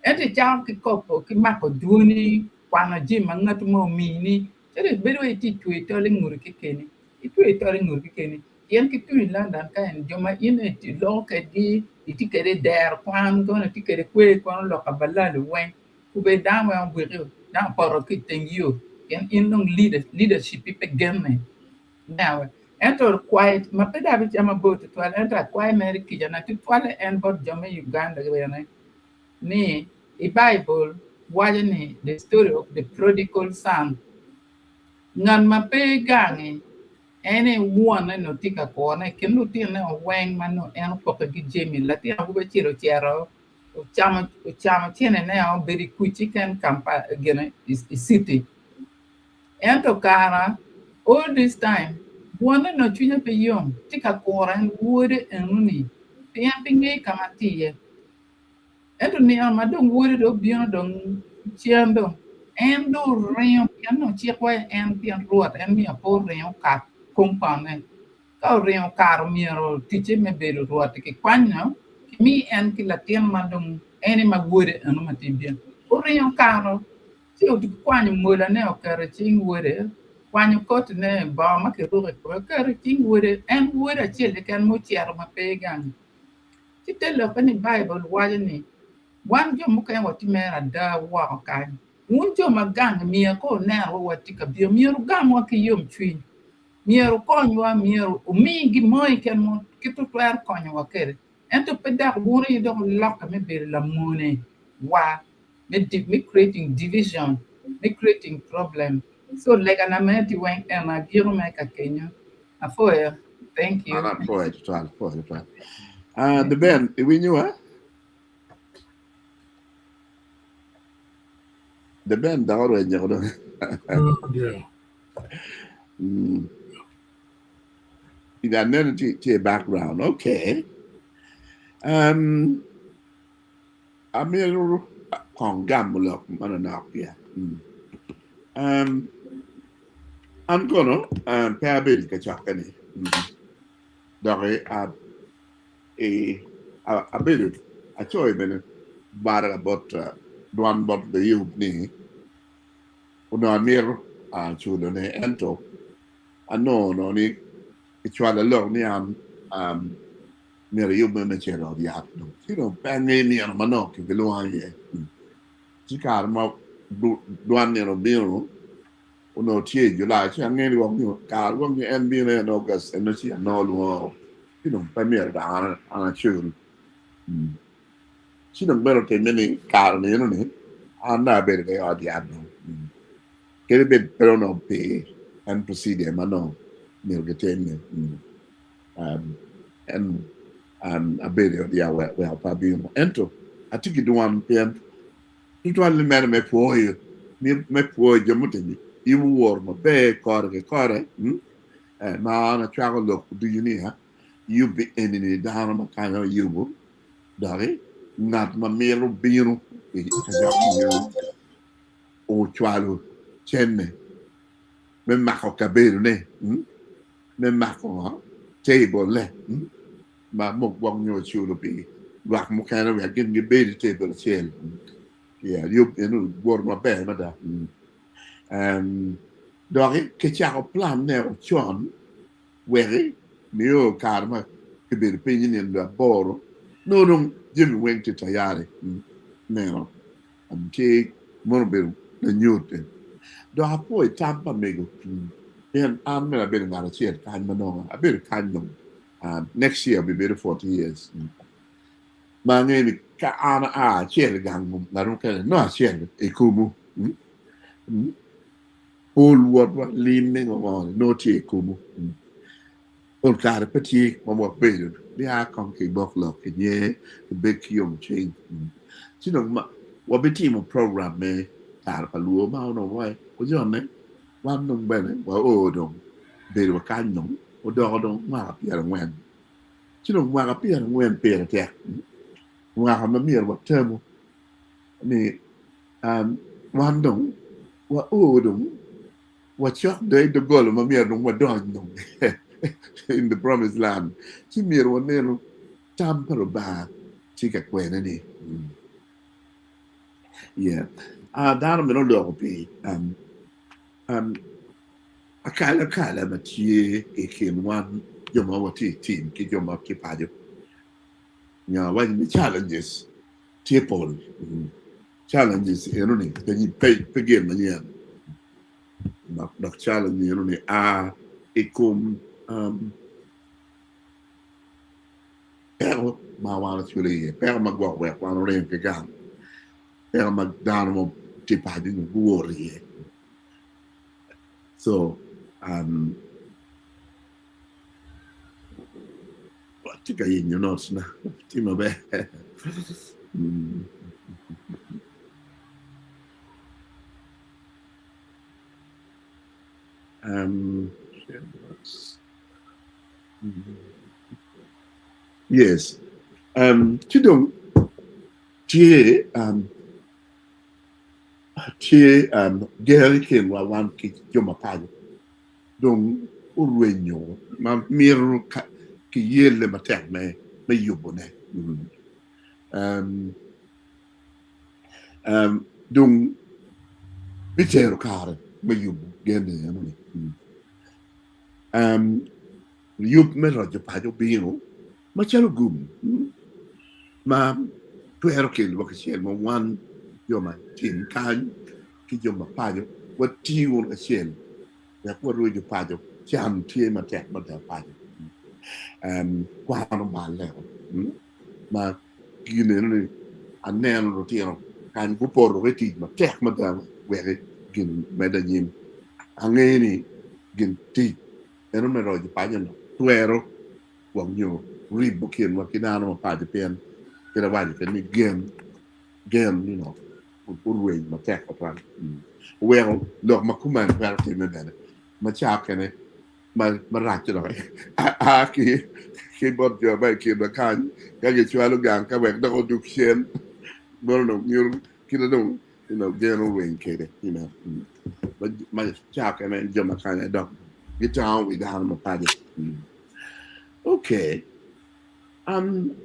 Ento icako ki kobo ki mako dwoni, kwano jami ma ngatti mo omini, ci dong ibedo wai itye ka tweyo tol i nguti kekeni, itweyo tol i nguti kekeni. Pien ki tung i London ka en jo ma in iloko kwedgi itye kwede i dero kwan kono itye kwede kwer kono lok pa balali weng obedo dano weng ogwiki dano opoto ki i teng yo pien in dong leadership pe genne ento kwayo ma pe dong abicamo mabor tutwal ento akwayo mere kica na tutwalle en bot jo me Uganda bene ni i Baibul waco ni the story of the prodigal son ngat ma pe gangi En aye wonne nongo tye ka kurone i kin lutinone weng ma nongo en opokke ki jami. Latin awobi acel ocito ocamo ocamo cenene obedo i kuc keken Kampala gine i citi. Ento kara all this time wonne nongo cwinye pe yom tye ka kuro en wode enoni pien pe ngeyo ka ma tye iye. Ento nino ma dong wode dong obino dong cen dong, en dong oringo pien nongo cik waco en pien Rwot en myero pe oring okat kompaun-ne. Ka oringo okato myero ticce me bedo Rwot-ti kikwanyo kimi en ki latin ma dong en aye ma wode eno ma tye bino. Oringo okato ci okwanyo molane oketo i cing wode, okwanyo kotine, bongo ma kiruko i kome oketo i cing wode, en wode acel keken ma ocito ma pe gange. Ci te lokke ni Baibul waco ni, Wan jo mukene watye mere ada woko kany. Wun jo ma gangi myero ka wunenowa watye ka bino, myero wugamwa ki yomcwiny. Myero wukonywa, myero wumi gin mo keken ma kit wutwero konyowa kwede. Ento pe dok wun aye dok wulokke me bedo lamone wa me creating division, me creating problem. So legana mere tye weng eno agiko mere ka kenyo. Apwoyo. Thank you. An apwoyo tutwal, apwoyo tutwal. Uh, the Ben, iwinyowa? The Ben dok orwenyo ko dong. Oh dear. Mm. Ida neno tye tye background. Okay. Um, amito kong gamo lok manonok ya. Mm. Um, an kono um, pe abedo i kacokke-ni. Mm. Dok i, i, abedo acoyo bene baraga bot uh, dwan bot Luyub ni onongo amito uh, culone ento anongo onongo ni kicwalo lok ni an um, myero ayubbe me cito i ot yat dong ci dong pe angeyo nino ma nongo kibilwonga iye. Ci kare ma dwan nino obino onongo tye i Julai ci angeyo ni gwok nyo kare gwok nyo en bino en August eno ci anongo lworo ci dong pe myero dok an acul. Ci dong bene otimme ni kare ni eno ni an dong abedo i ot yat dong. Kadi bed pe onongo pi en procedure ma nongo myero gitim-ni. En an abedo i ot yat weko pe abino. Ento atye ki dwan pien tutwalle mere me pwoyo me pwoyo jo mutegi in wuworo maber kore ki kore ma an acwako lok ducu ni yubbi eni-ni dano ma kany oyubo doki ngat ma mito bino i kacokke ocwalo cente me mako kabedone. Me mako table-le ma mok gwok nyo oculo pi lwak mukene wek gin gibed i table acel. Yeah, yub eno woto maber mada. Doki kicako plan ne con weki nio kare ma kibedo piny i nino aboro nongo dong jami weng tye tayari neno tye mono obedo lanyut. Dok apwoyo tam pa mego pien an bene abedo ngat acel kany ma nongo abedo kany dong next year obibedo 40 years ma angeyo ni ka an aa acel i gang ngat mukene nongo acel i kumu. Pol wotwa lim me ngo nongo tye i komwu. Pol kare pe tye ma wabedo nia kong ki bok lok ki nyer ki bed ki yomcwiny. Ci dong wabitimo program me kare pa lwor ma onongo wa ojone wan dong bene wao dong bedo wa kany dong odoko dong mwaka 40. Ci dong mwaka 40 pire tek mwaka ma myero watemu ni wan dong wao dong wacok dong i doggola ma myero dong wadony dong in the promised land ci myero wanenu tam pa Lubanga tye ka kwene ni yeah. Dano meno oloko pi akalakala ma tye i kin wan jo ma watye i tim ki jo ma tye paco nyo awaco ni challenges tye pol. Challenges eno ni pe gin manyen dok challenge eno ni a i kom peko ma wan oculo iye, peko ma gwok wek wan oringo ki gang, peko ma dano mo tye paco nyo guwoto iye. So atye ka yenyo notes na tye maber. Yes, ci dong tye tye ger i kinwa wan ki jo ma paco. Dong orwenyo ma mito ki yelle matek me yubone. Dong bitero kare me yubo genne enoni. Yub me roco paco obino macalo gum ma twero kelo wa kacel ma wan jo ma tim kany ki jo ma paco watiyo wunu kacel wek waroco paco. Can tye matek mada paco. Kwan oballe ma gin eno ni aneno lutino kany gupoto ki tic matek mada wek gin med anyim. Angeyo ni gin tic eno me roco paco no twero gwok nyo ribo kinwa ki dano ma paco pien kit awaco kwede ni gen gen you know orweny matek tutwal. Oweko lok ma kuman twero timme bene ma ca okene marac dok a ki bot jo ma i kinwa kany ka gicwalo gang ka wek dok odug cen mono dong myero kite dong you know gen orweny kwede you know ma ca okene jo ma kany aye dok gitango wi dano ma paco. Okay an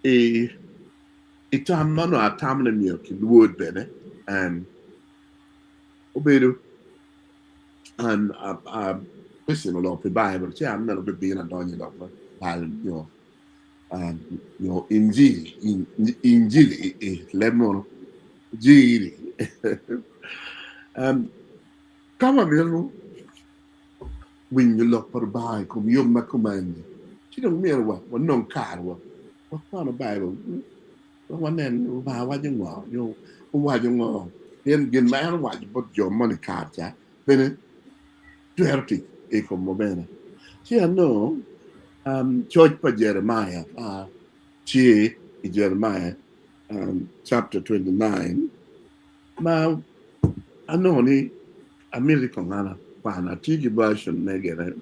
i I tam ma onongo atamo ni myero kilwod bene obedo Christian oloko pi Baibul ci an bene abibino adonyo i lok me Baibul nyo nyo Injili Injili i leb munu Jiri ka wamito winyo lok pa Lubanga i kom yub ma kuman-ni ci dong myero wanong kare Wakwano Baibul wek wanen ni Lubanga waco ngo nyo owaco ngo, pien gin ma en owaco bot jo moni kare ca bene twero tic i komwa bene. Ci anongo coc pa Jeremia ma tye i Jeremia chapter 29 ma anongo ni amiti kong an akwan. Atye ki version me gire,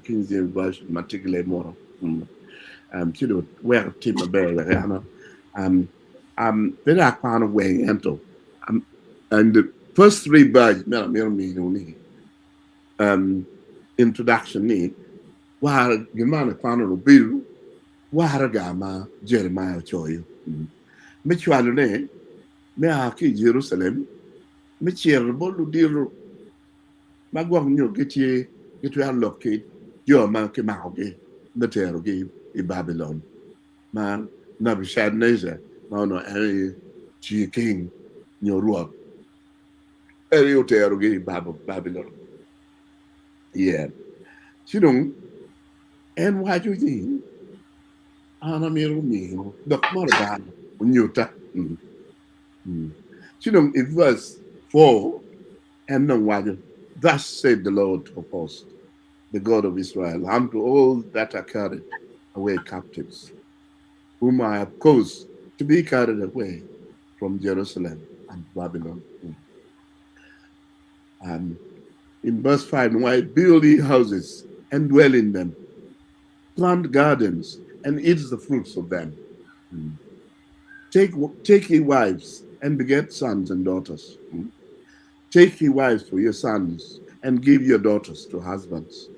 King James Version ma tye ki leb munu. Ci dong wek otim maber wek an pe dong akwano weng ento and the first three verse meno amito miyo ni introduction ni war gin ma an akwano ni obedo waraga ma Jeremiah ocoyo me cwalo ne me a ki i Jerucalem me cito bot ludito. ma gwok nyo gitye gitwero lok ki jo ma kimakogi me terogi i Babilon, ma Nebuchadnezzar ma onongo en aye tye king nyo rwot, en aye oterogi i Babilon. Yeah. Ci dong en waco ni, An amito miyo lok mo Lubanga onyuta. Ci dong i verse 4 en dong waco, Thus said the Lord of hosts, the God of Israel, unto all that are carried away captives, whom I have caused to be carried away from Jerusalem and Babylon. And in verse 5, why build ye houses and dwell in them, plant gardens and eat the fruits of them. Take, take ye wives and beget sons and daughters. Take ye wives for your sons and give your daughters to husbands,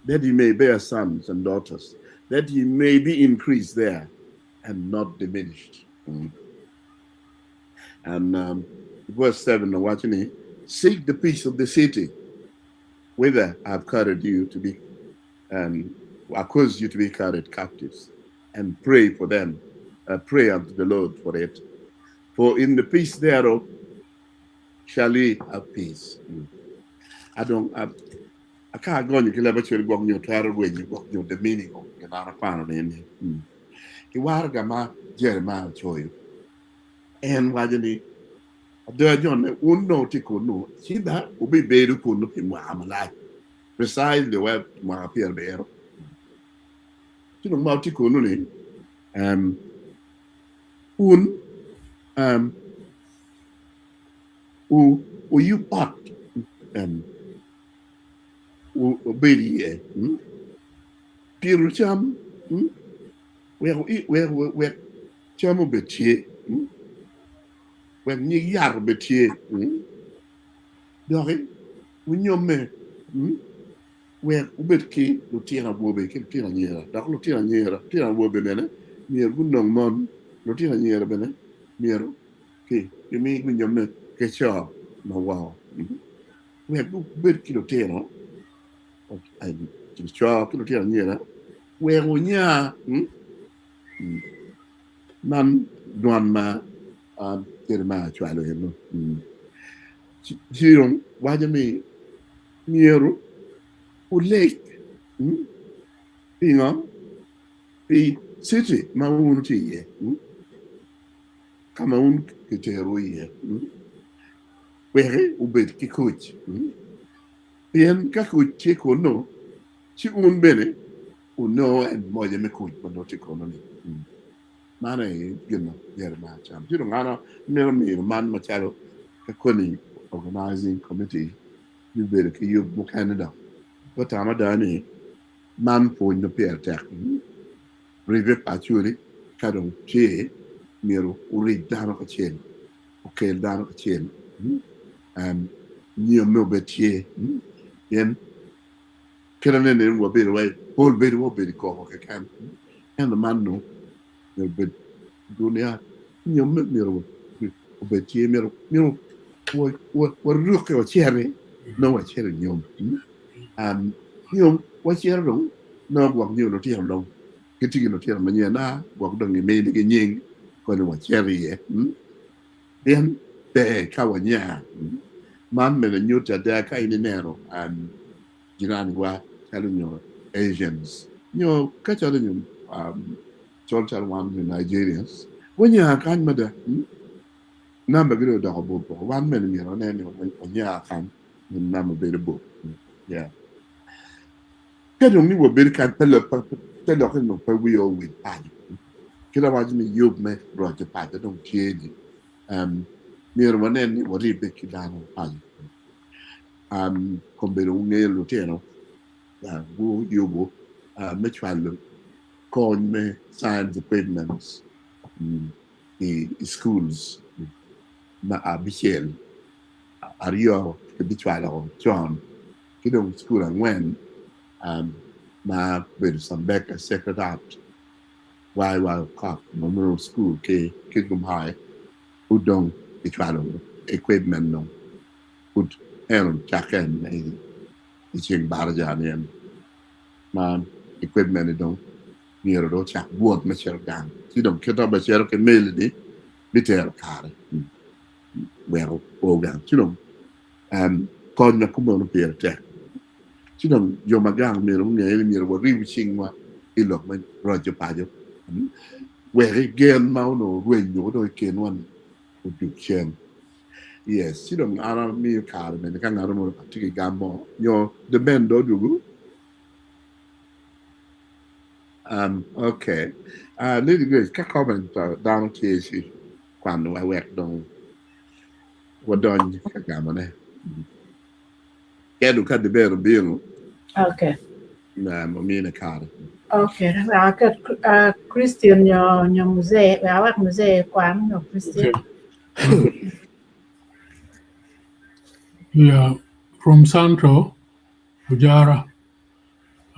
that ye may bear sons and daughters, that ye may be increased there and not diminished. And verse 7 waco ni, Seek the peace of the city, whither I have carried you to be, and I caused you to be carried captives, and pray for them, pray unto the Lord for it. For in the peace thereof shall ye have peace. I don't, I, ka agonyo ki leb acel gwok nyo twero rwenyo gwok nyo the meaning of gin an akwano ni. I waraga ma Jeremiah ocoyo, en waco ni, Ada jone wun dong wutye kunnu, ci da wubibedo kunnu pi mwaka malac, precisely wa mwaka pyerabiro. Ci dong ma wutye kunnu ni, um, wun um, wuyub ot um, wubed iye, pito cam, wek cam obed tye, wek nyig yat obed tye, doki wunyomme, wek wubed ki lutino awobe ki lutino anyira, dok lutino anyira, lutino awobe bene myero gunong mon, lutino anyira bene myero kimi gunyomme ki co ma woko, wek gubed ki lutino co ki lutino anyira, wek wunya. Man dwan ma Jeremia ocwalo eno. Ci dong waco ni myero wuleg pingo? Pi citi ma wun wutye iye, ka ma wun kiterowu iye, wek wubed ki kuc. Pien ka kuc tye kunnu, ci wun bene wunongo en moje me kuc ma nongo tye kunnu-ni. Man aye gin ma Jeremia camo. Ci dong an amito miyo man macalo ka koni organizing committee bibedo ki yub mukene dok. Gutamo ada ni man pwony ma pire tek. Ribbe pa Acholi ka dong tye myero orib dano kacel, okel dano kacel, nyomme obed tye pien kit ma nene wabedo wai pol bedo wa obedo i koko keken ento man nongo myero obed dunia nyomme myero obed tye myero myero warukke waciti nongo wacito i nyom nyom wacito dong nongo gwok nyo lutino dong gitye ki lutino manyen a gwok dong giminigi nying koni wacito iye pien ber ka wanya man bene nyuto ada ka in ineno jiraniwa calo nyo Asians nyo ka calo nyo col calo wan nyo Nigerians gunya kany mada namba gi dong odoko bor bor wan bene myero wanen ni wanya kany namba bedo bor yeah ka dong ni wabedo kany pe lokke ni dong pe wiwa owil paco kit awaco ni yub me roco paco dong tye ni myero wanen ni waribbe ki dano paco kombeddi wungeyo lutino guyubo me cwalo kony me science equipments i schools ma abicel aryo kibicwalo con ki dong cukul angwen ma obedo Sambeka Sacred Heart, YY Cop Memorial School ki Kitgum High pud dong kicwalo equipment dong pud eno cakke I ceng baraja ni en ma equipment ni dong myero dong ocak wot me cito gang ci dong kit ma cito ki meli ni bitero kare wek o gang ci dong kony ma kumeno pire tek ci dong jo ma gang myero gunge ni myero warib cingwa i lok me roco paco wek gen ma onongo orwenyo dong i kinwa ni odug cen. Yes, ci dong an amiyo kare mene ka ngat mo tye ki gam mo nyo the band dong odwogo. Okay. Lady Grace, ka comment pa dano tye ci kwanowa wek dong wadony ka gamone. Ento ka the band obino, Okay. wamine kare. Okay. Wek aket Christian nyo muzee, wek awek muzee kwan nyo Christian. Okay. Yeah, from Santo, Ujara.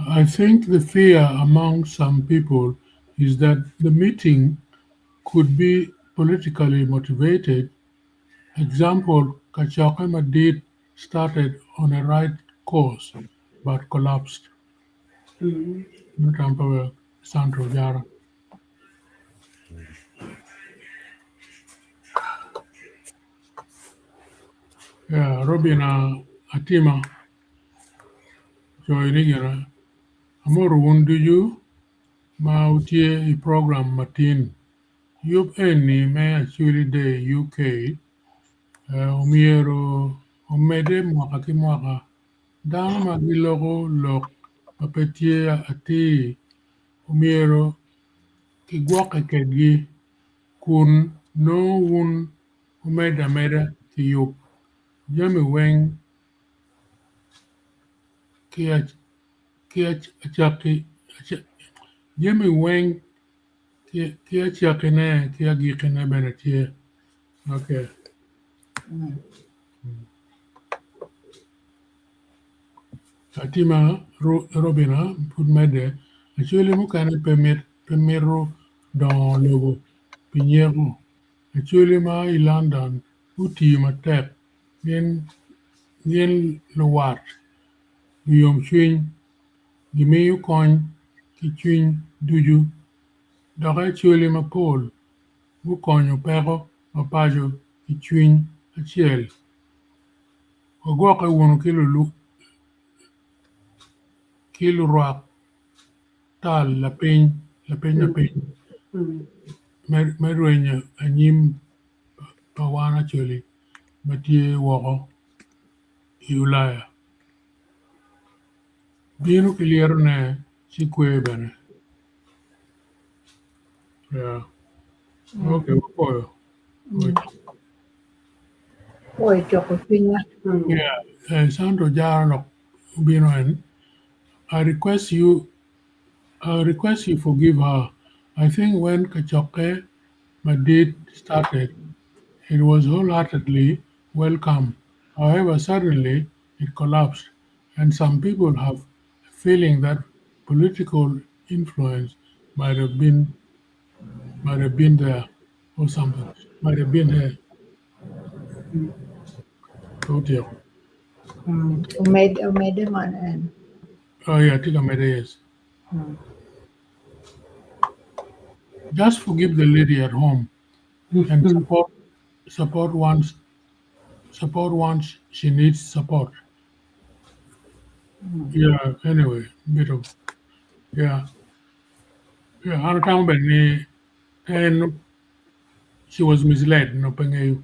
I think the fear among some people is that the meeting could be politically motivated. Example, Kacokke Madit started on a right course but collapsed. Santo Ujara. Yeah, Robin Atima. Coyo ni gire, Amoro wun ducu ma wutye i program matin. Yub eni me Acholi Day UK omyero omedde mwaka ki mwaka. Dano ma giloko lok ma pe tye atir omyero kigwokke kedgi kun nongo wun wumedde ameda ki yub. Jami weng Jami weng ki acakkine ki agikkine bene tye. Okay. Atima Robina pud medde, Acholi mukene pe mito dongo lobo pi nyeko. Acholi ma i London gutiyo matek gin luwat, luyomcwiny, gimiyo kony ki cwiny ducu, dok acholi mapol gukonyo peko ma paco ki cwiny acel. Wagwokke wunu ki lurwak tal lapiny lapiny me rwenyo anyim pa wan Acholi ma tye woko i Ulaya. Bino ki lyetone ci kwe bene. Yeah. Okay, wapoyo. Pwoyo cuko cwinywa. Yeah, Sandra Ojara dok obino en. I request you I request you forgive her. I think when Kacokke Madit started, it was wholeheartedly welcome. However, suddenly it collapsed, and some people have a feeling that political influence might have been might have been there or something. Might have been there. Otieko. Omedde man en. Oh yeah, I think I made yes. Just forgive the lady at home and support once she needs support. Yeah, anyway, bit of yeah. Yeah, an atamo bene ni en she was misled no pe ngeyo.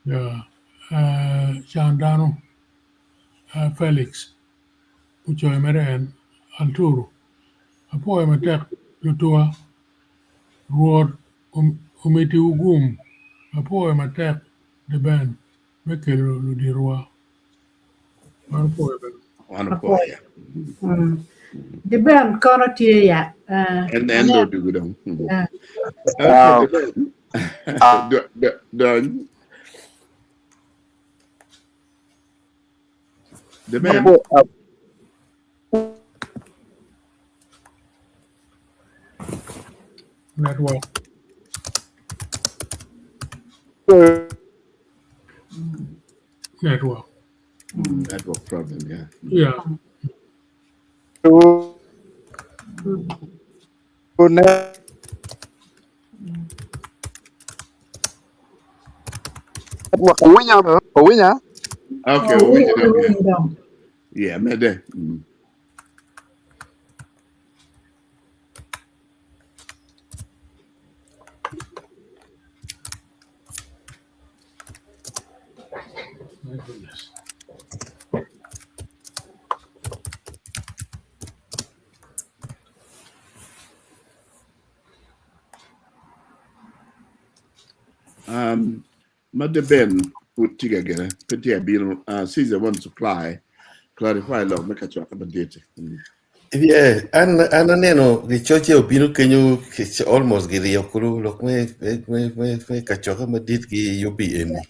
Yeah. Can dano Felix ocoyo mere en Alturu apwoyo matek lutuwa Rwot omitiwu gum apwoyo matek The Ben me kelo luditowa. Wan opwoyo bene. Wan opwoyo. The Ben kono tye ya. En en do dugu dong. Dony. The Ben. Network. Network. Network problem, yeah. Yeah. Network owinya owinya Okay, Oh, winyo winyo dong, yeah. winyo dong. Yeah, mede. My goodness. Um, ma de ben pud tye ka gene, pe tye ka bino. Caesar wants to clarify, clarify lok me kacokke madit. Yeah, an an aneno gicoce obino kenyo almost giriyo kulu lok me me me me kacokke madit gi yubi eni.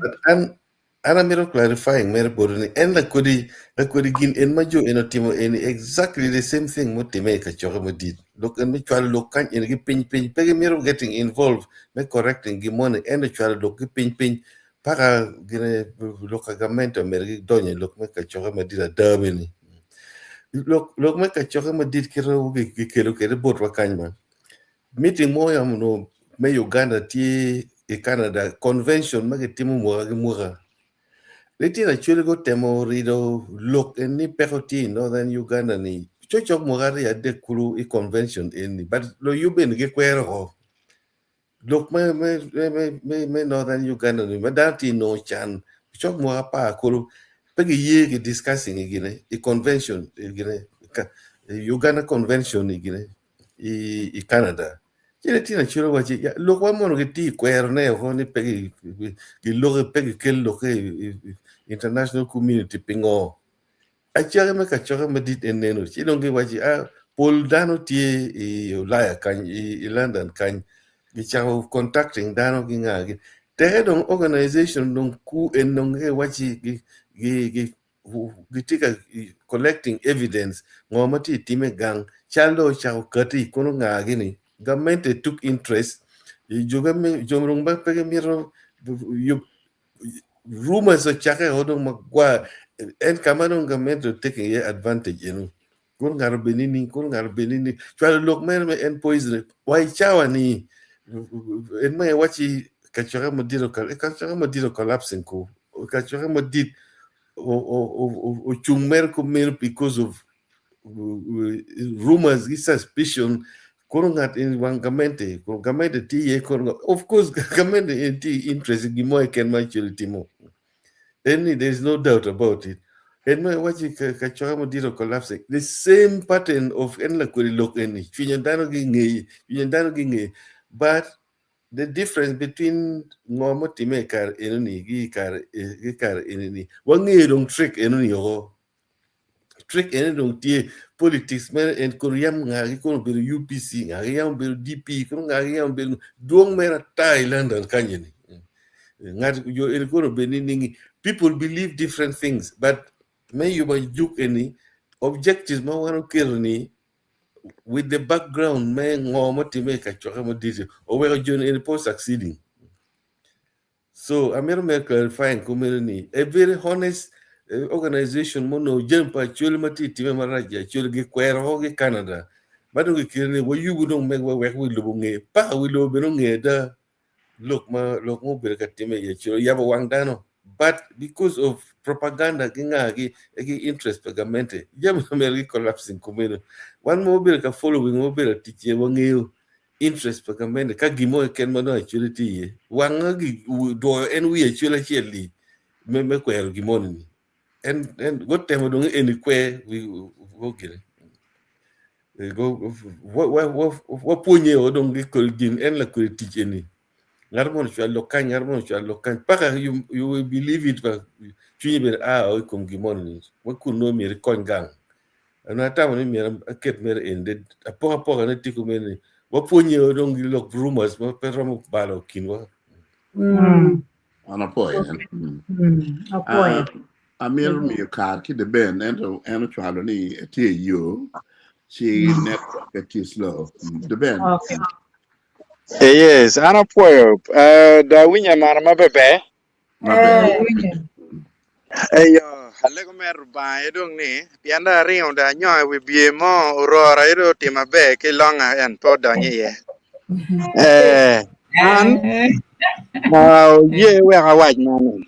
But an an amito clarifying mere bote ni en lakodi lakodi gin en ma jo en otimo eni exactly the same thing mutime i kacokke madit. Lok en me cwalo lok kany eni ki piny piny pe gimito getting involved me correcting gin moni ento cwalo lok ki piny piny paka gine lok ka gamente omyero gidonyo i lok me kacokke madit ada bene. Lok lok me kacokke madit kite gikelo kwede botwa kany man. Meeting mo yam onongo me Uganda tye i Canada convention ma gitimo mwaka ki mwaka. Litino Acholi gutemo rido lok en ni peko tye i Northern Uganda ni cokcok mwaka aryo adek kulu i convention eni but luyub eni gikwero ko. Lok me me me me me Northern Uganda ni ma dano tye nongo can cok mwaka apar kulu pe giye ki discussing i gine i convention i gine Uganda convention i gine i, i Canada. Ci litino Acholi waci ya lokwa mono gitye i kwerone oko ni pe giloki pe gikel lokke i, i international community pingo? Acaki me kacokke madit en neno ci dong giwaci a pol dano tye i Ulaya kany i, i London kany gicako contacting dano ki nga gi teke dong organization dong ku en dong giwaci gi, gi, gi gitye ka collecting evidence ngo ma tye time gang cal dong ocako kati kono nga gini gamente took interest jo dong pe gimito rumors ocake o dong magwar en kama dong gamente taking iye advantage eno kono ngato obed nining kono ngato obed nining cwalo lok mere me en poison wa i cawa ni en ma iwaci kacokke madit kacokke madit collapsing ko kacokke madit ocung mere kumeno because of rumors gi suspicion kono ngat en wang gamente kono gamente tye iye kono of course gamente en tye interest gin mo keken ma actually timo en ni there is no doubt about it en ma iwaci kacokke madit o collapsing the same pattern of en lakwedi lok eni cwinyo dano gi ngeye cwinyo dano gi ngeye but the difference between ngo mutime i kare enoni ki i kare ki kare enini wangeyo dong trick enoni oko trick eni dong tye politics mere en kono yam ngagi kono obedo UPC ngagi yam obedo DP kono ngagi yam obedo dwong mere ata i London kany eni ngat jo eni kono obedo nining people believe different things but me yubo juk eni objectives ma wan oketo ni with the background me ngo mutime i kacokke madit oweko joni eni pe succeeding so amito mere clarifying kumeno ni a very honest organization mo onongo jami pa Acholi ma tye time marac i Acholi gikwero oko ki Canada ma dong gikelo ni wayubu dong megwa wek wi lobo onge paka wi lobo bene onge ada lok ma lok ma obedo ka time i Acholi oyabo wang dano but because of propaganda ki nga gi ki interest pa gamente jami mere gi collapsing kumeno wan ma wabedo ka following wabedo ka tic iye wangeyo interest pa gamente ka gin mo keken ma dong Acholi tye iye wanga gi dwoyo en wiye Acholi acel-li me me kwero gin moni ni en en gutemo dong eni kwer go gine go wapwonye o dong gi gin en lakwer tic eni ngat mo ocwalo lok kany ngat mo ocwalo lok kany paka you, you will believe it pa cwinyi bene a o i kom gin moni ni wa kun nongo myero ikony gang an atamo ni myero aket mere eni de apokapoka ne tye kumeno ni wapwonye o dong gi lok rumors ma pe romo balo kinwa. An apwoyo en. Apwoyo. Amito miyo kar ki The Ben ento en ocwalo ni etye i yo ci network tye slow. The Ben. Okay. Yes, an apwoyo. Uh, da winyo mano maber ber. Maber. Eh, winyo. Eyo, alego mere Rubanga aye dong ni, pien dong aringo dong anyongo i wi bye mo, ororo aye dong otimo aber ki longa en pe odonyo iye. Ee, an oye wek awac man ni,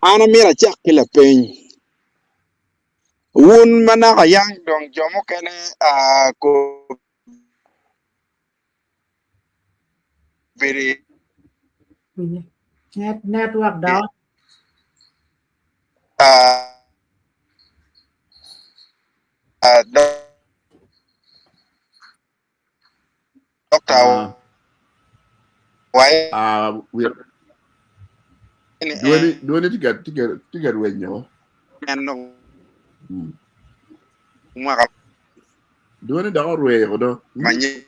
an amito acak ki lapeny. Wun ma naka yang dong jo mukene bedo i Net, network dok. Doctor Wai We ni dwoni dwoni tye ka tye ka tye ka rwenyo. en mwaka Dwoni dok orweyo do. Manyen.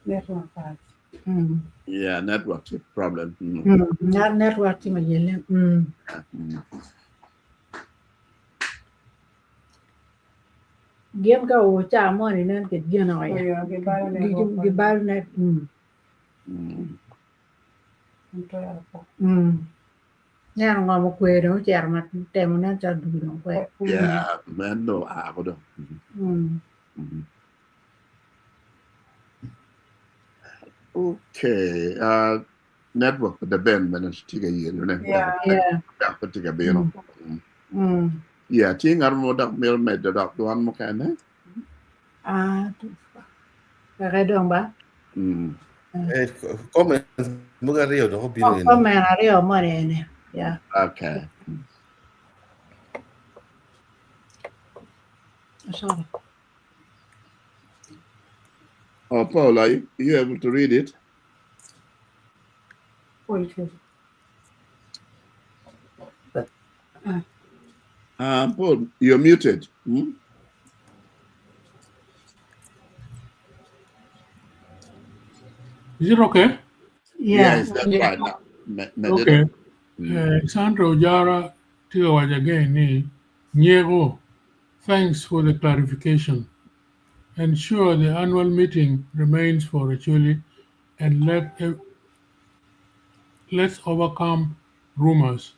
Network bad. Yeah, network tye problem. Network tye mayelle. Gin ka oo ca moni nen kit gin o ya. Yeah, gibalo network. Gibalo net. Neno ngo ma okwe dong ocito ma temo nen calo dugu dong kwe. Yeah, man do a ko dong. Okay, network pa the ben bene tye ka yelo ne. Yeah. Yeah. Dok pe tye ka bino. Yeah, tye ngat mo dok mito medo dok dwan mukene. Ah, wek dong ba. Eh, comment mogo aryo dok obino Oh, eni. comment aryo moni eni. Yeah. Okay. Sorry. Oh, Paul, are you able to read it? Wait. Paul, you're muted. Hmm? Is it okay? Yeah. Yes, that's Yeah. right now. Okay. Sandra Ojara tye ka waco again ni, Nyeko, thanks for the clarification. Ensure the annual meeting remains for Acholi and let's overcome rumors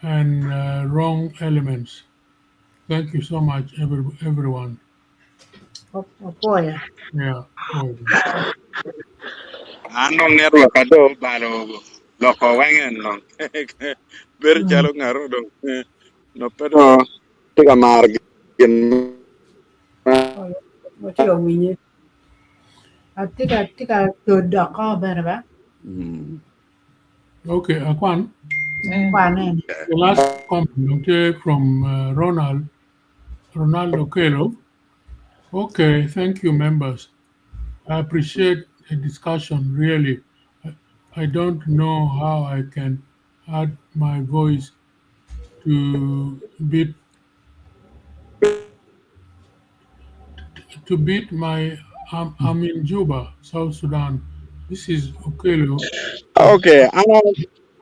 and wrong elements. Thank you so much, everyone. Opoya. Yeah. An dong network ado obalo loko weng en dong. Bedo calo ngato dong no pe dong tye ka maro gin ma Watye ka winye. Atye ka tye ka doko bene ba. Okay, Akwan. Kwan eni. The last comment, okay, from Ronald Okello. Okay, thank you, members. I appreciate the discussion, really. I don't know how I can add my voice to beat my I'm in Juba, South Sudan. This is Okello. Okay, ana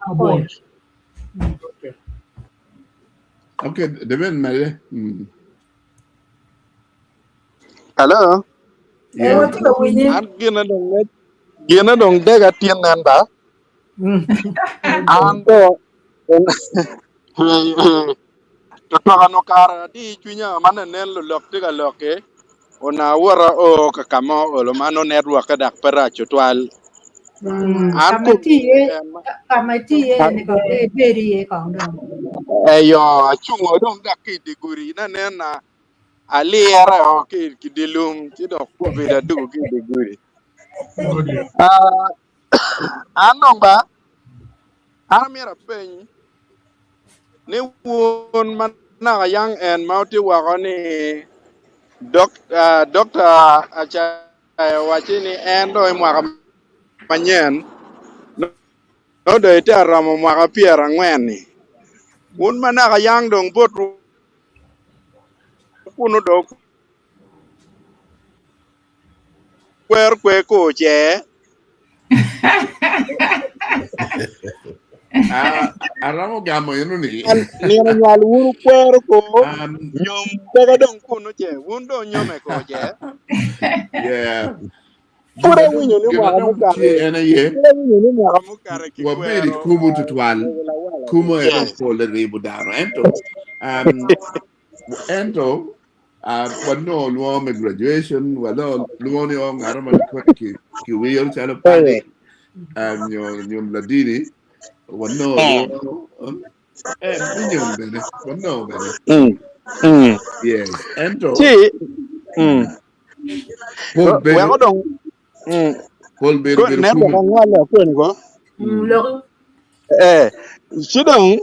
Aboch. Okay. Okay, Devin Mele. Hello. Yeah. Watye ka winye. An gina dong gina dong dega tyen nen ba. An do Tutwaka no kare adi cwinya ma nen lulok tye ka loki ona awota o ka ka mo olo ma no network dak pe rac tutwal. An Kama tye iye kama tye iye ni kong ibed iye kong dong. Eyo acungo dong dak ki i dye gudi na nen na alire o ki i dye lum ci dok obedo adugo ki i dye gudi. An dong ba an amyero apeny ni wun ma naka yang en ma wutye woko ni Dokta Acaya owacci ni en dong i mwaka manyen nongo dong etye ka romo mwaka pyerangwen-ni. Wun ma naka yang dong botwu kunu dong kwero kwer kor ce. Ah, aromo gamo eno ni. Nino nywal wun wukwero ko Um, nyom peke dong kunu ce wun dong nyome ko ce. yeah. Pud Gin ma dong awinyo ni gin ma mwaka dong mukato tye en aye pud awinyo ni mwaka mukato wabedo i kikwero kumu tutwal. Mego lawala Kumu aye dong Yes. pole ribo dano. Ento um, ento uh, wanongo lwongo me graduation, wanongo lwongo ni o ngato ma ki kiwiro calo padi nyo nyo ladini, wanongo lwongo eh, me nyom bene, wanongo bene. Yes, ento Ci pol bedo weko dong pol bedo bedo network kumu. angwale akweni ko. Lok Eh, ci dong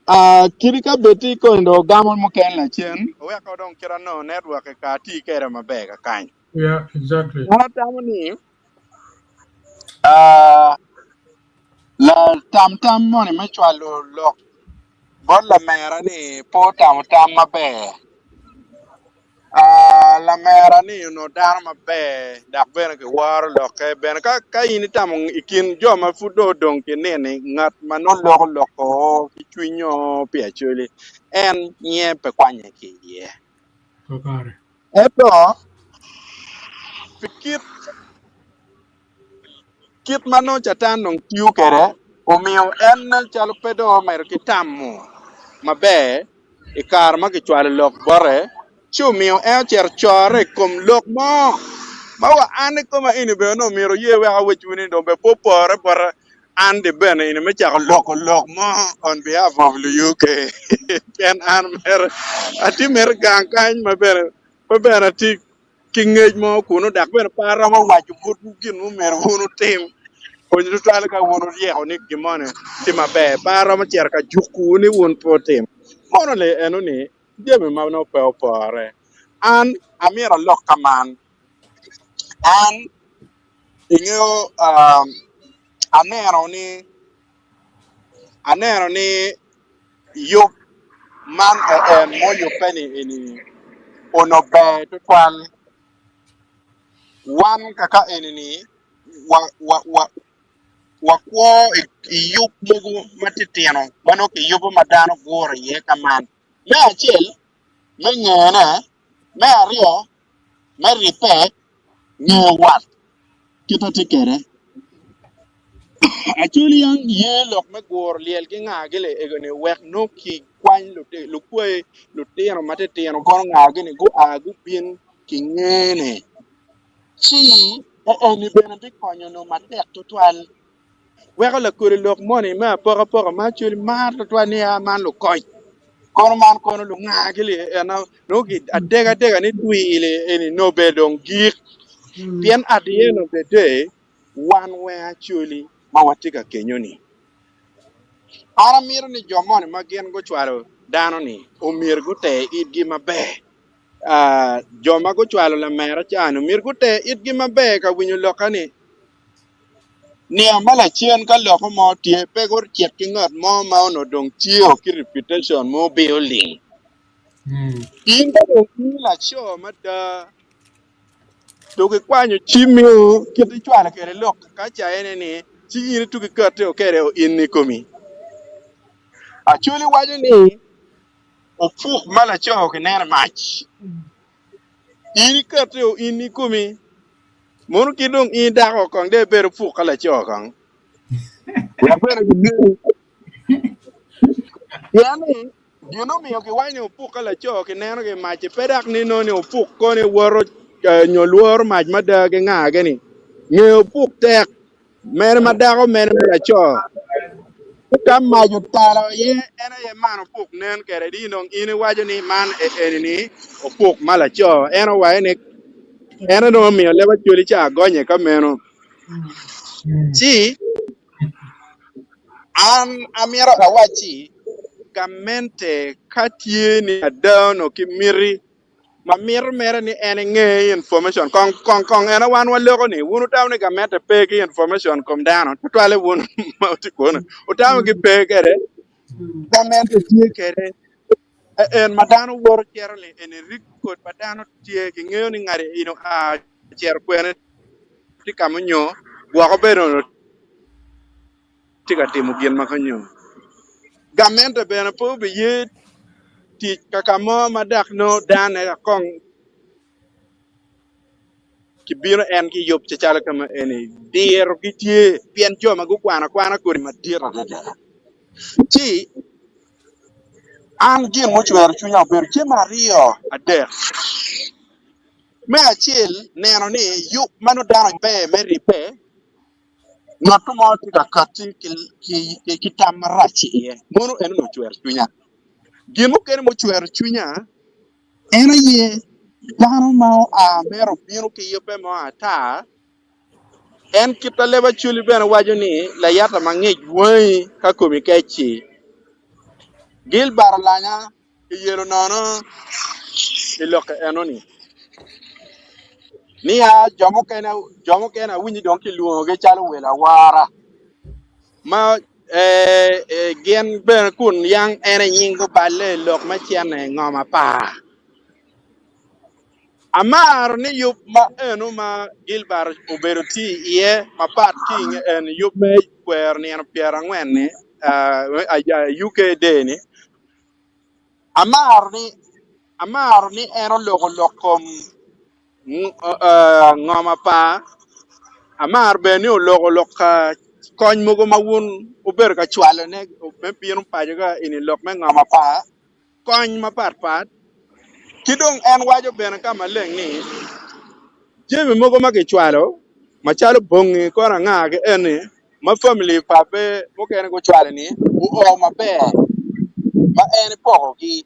ah, kadi ka bed tye koni dong ogamo mukene lacen weko dong kit anongo network ka ati kwede maber kakany. Yeah, exactly. An atamo ni ah, la tam tam moni me cwalo lok bot lamera ni pe otamo tam maber. Ah, lamera ni onongo dano maber dok bene kiworo lokke bene ka ka in itamo i kin jo ma pud dong odong ki nini ngat ma nongo loko loko ki cwinyo pi Acholi en nyinge pe kwanye ki iye. Kakare. Ento pi kit kit ma nongo Catan dong tiyo kwede omiyo en nen calo pe dong omedo ki tamo maber i kare ma kicwalo lok bote, ci omiyo en ocito core i kom lok mo ma wa an kikoma eni bene onongo myero oye wek awecwu ni dong bene pe opore bota an di bene eni me cako loko lok mo on behalf of lu-UK pien an mere atye mere gang kany ma bene pe bene atye ki ngec mo kunu dok bene pe aromo waco botwu gin ma myero wun wutim kony tutwal ka wun wuryeko ni gin moni tye maber pe aromo cito ka jukowu ni wun pe wutim mono li eno ni jami ma nongo pe opore an amyero alok ka man an ingeyo aneno ni aneno ni yub man en muyubbe ni eni onongo ber tutwal wan kaka eni ni wakwo i yub mogo matitino ma nongo kiyubo ma dano guro iye ka man me acel me ngene me aryo me ribbe ngeyo wat kit ma tye kwede. Acholi yang ye lok me guro lyel ki nga gi li ego ni wek nongo ki kwany lukwayi lutino matitino kono nga gi ni gua gubin ki ngene ci eni bene bikonyo nongo matek tutwal weko lakodi lok moni me apokapoka ma Acholi maro tutwal ni a man lukoc kono man kono lunga gi li ena nongo ki adega adega ni dwili eni nongo bene dong gik pien at the end of the day wan weng Acholi ma watye ka kenyo ni an amito ni jo moni ma gin gucwalo dano ni omyero gute itgi maber Ah, jo ma gucwalo lamera ca ni omyero gute itgi maber ka winyo lokka ni Nino ma lacen ka loko mo tye, pe gucit ki ngat mo ma onongo dong tye ki reputation mo obiyo ling. In ka dong in laco mada, dong ikwanyo cimmi kit icwalo kwede lok ka ca ene ni, ci in itugi kati o kede o in i komi. Acholi waco ni opuk ma laco kineno i mac. In ikati o in i komi. Mono ki dong in dako kong dong ibedo puk ka laco kong. Wek bene gingeni. Pien ni gin omiyo giwaco ni opuk ka laco kineno ki mac-ci pe dok ni nongo ni opuk koni woto nyo lworo mac mada ki nga-gi ni. Ngeyo opuk tek mere ma dako mene ma laco. Ka mac otalo aye en aye man opuk nen kwede di dong in iwaco ni man eni ni opuk ma laco en owaco ni en dong omiyo leb Acholi ca agonye ka meno ci an amito awacci gamente ka tye ni ada onongo ki miti ma mito mere ni en enge information kong kong kong en wan waloko ni wun wutamo ni gamente pe ki information kom dano tutwale wun ma wutye kunu wutamo ki pe kede gamente tye kede en ma dano woto cito ni eni record pa dano tye kingeyo ni ngati eni oa ocito kwene tye ka munyo gwoko bedo tye ka timo gin ma kanyo. Gamente bene pe obiye tic kaka mo ma dok nongo dane kong kibino en ki yub calo kama eni diro gitye pien jo ma gukwano akwana kodi madit adada. Ci an gin mucwero cwinya obedo jami aryo adek. Me acel neno ni yub ma nongo dano ber me ribbe ngat mo tye ka katti ki tam marac iye mono en onongo ocwero cwinya. Gin mukene mucwero cwinya en aye dano ma oa mere obino ki yubbe mo ata en kit ma leb Acholi bene waco ni layata mangic wangi ka komi kec-ci. Gilbert Olanya kiyelo nono i lokke enoni niya jo mukene jo mukene awinyo dong kilwongogi calo wel awara ma gin bene kun yang en aye nying guballe i lok me cene ngom apar. Amaro ni yub ma eno ma Gilbert obedo tye iye mapat ki i nge en yub me kwero nino pyerangwen-ni UK Day ni Amaro ni amaro ni en oloko lok kom ngom apar, amaro bene ni oloko lok ka kony mogo ma wun wubedo ka cwalone me bino paco ka eni lok me ngom apar, kony mapat pat. Ki dong en waco bene ka maleng ni jami mogo ma kicwalo macalo bongi kono anga ki eni ma famili pa pe mukene gucwalo-ni guo maber ma en epokogi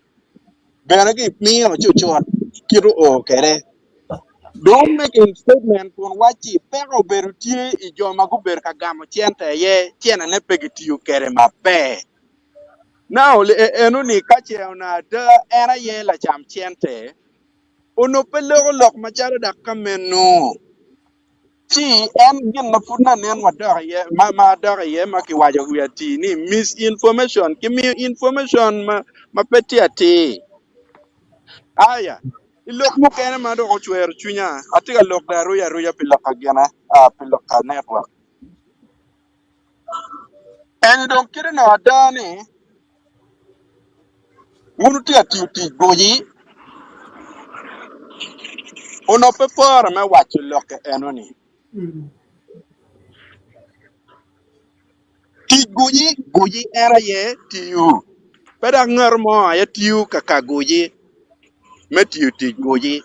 bene gimiyo cucut kit oo kwede. Dong making statement kun wacci peko obedo tye i jo ma gubedo ka gamo cente aye cenene pe gitiyo kwede maber. Now enoni ka ce onongo ada en aye lacam cente onongo pe loko lok macalo dok ka meno. Ci en gin ma pud nanen wadok iye, ma, ma adok iye ma kiwaco wi atir ni misinformation, kimiyo information ma, ma pe tye atir. Aya, i lok mukene ma dok ocwero cwinya, atye ka lok dong aruca aruca pi lok ka gine, ah, pi lok ka network. Eni dong kite nongo ada ni Wun wutye ka tiyo tic guci, onongo pe pore me waco lokke enoni. Tic guci, guci en aye tiyo, pe dok ngat mo aye tiyo kaka guci me tiyo tic guci.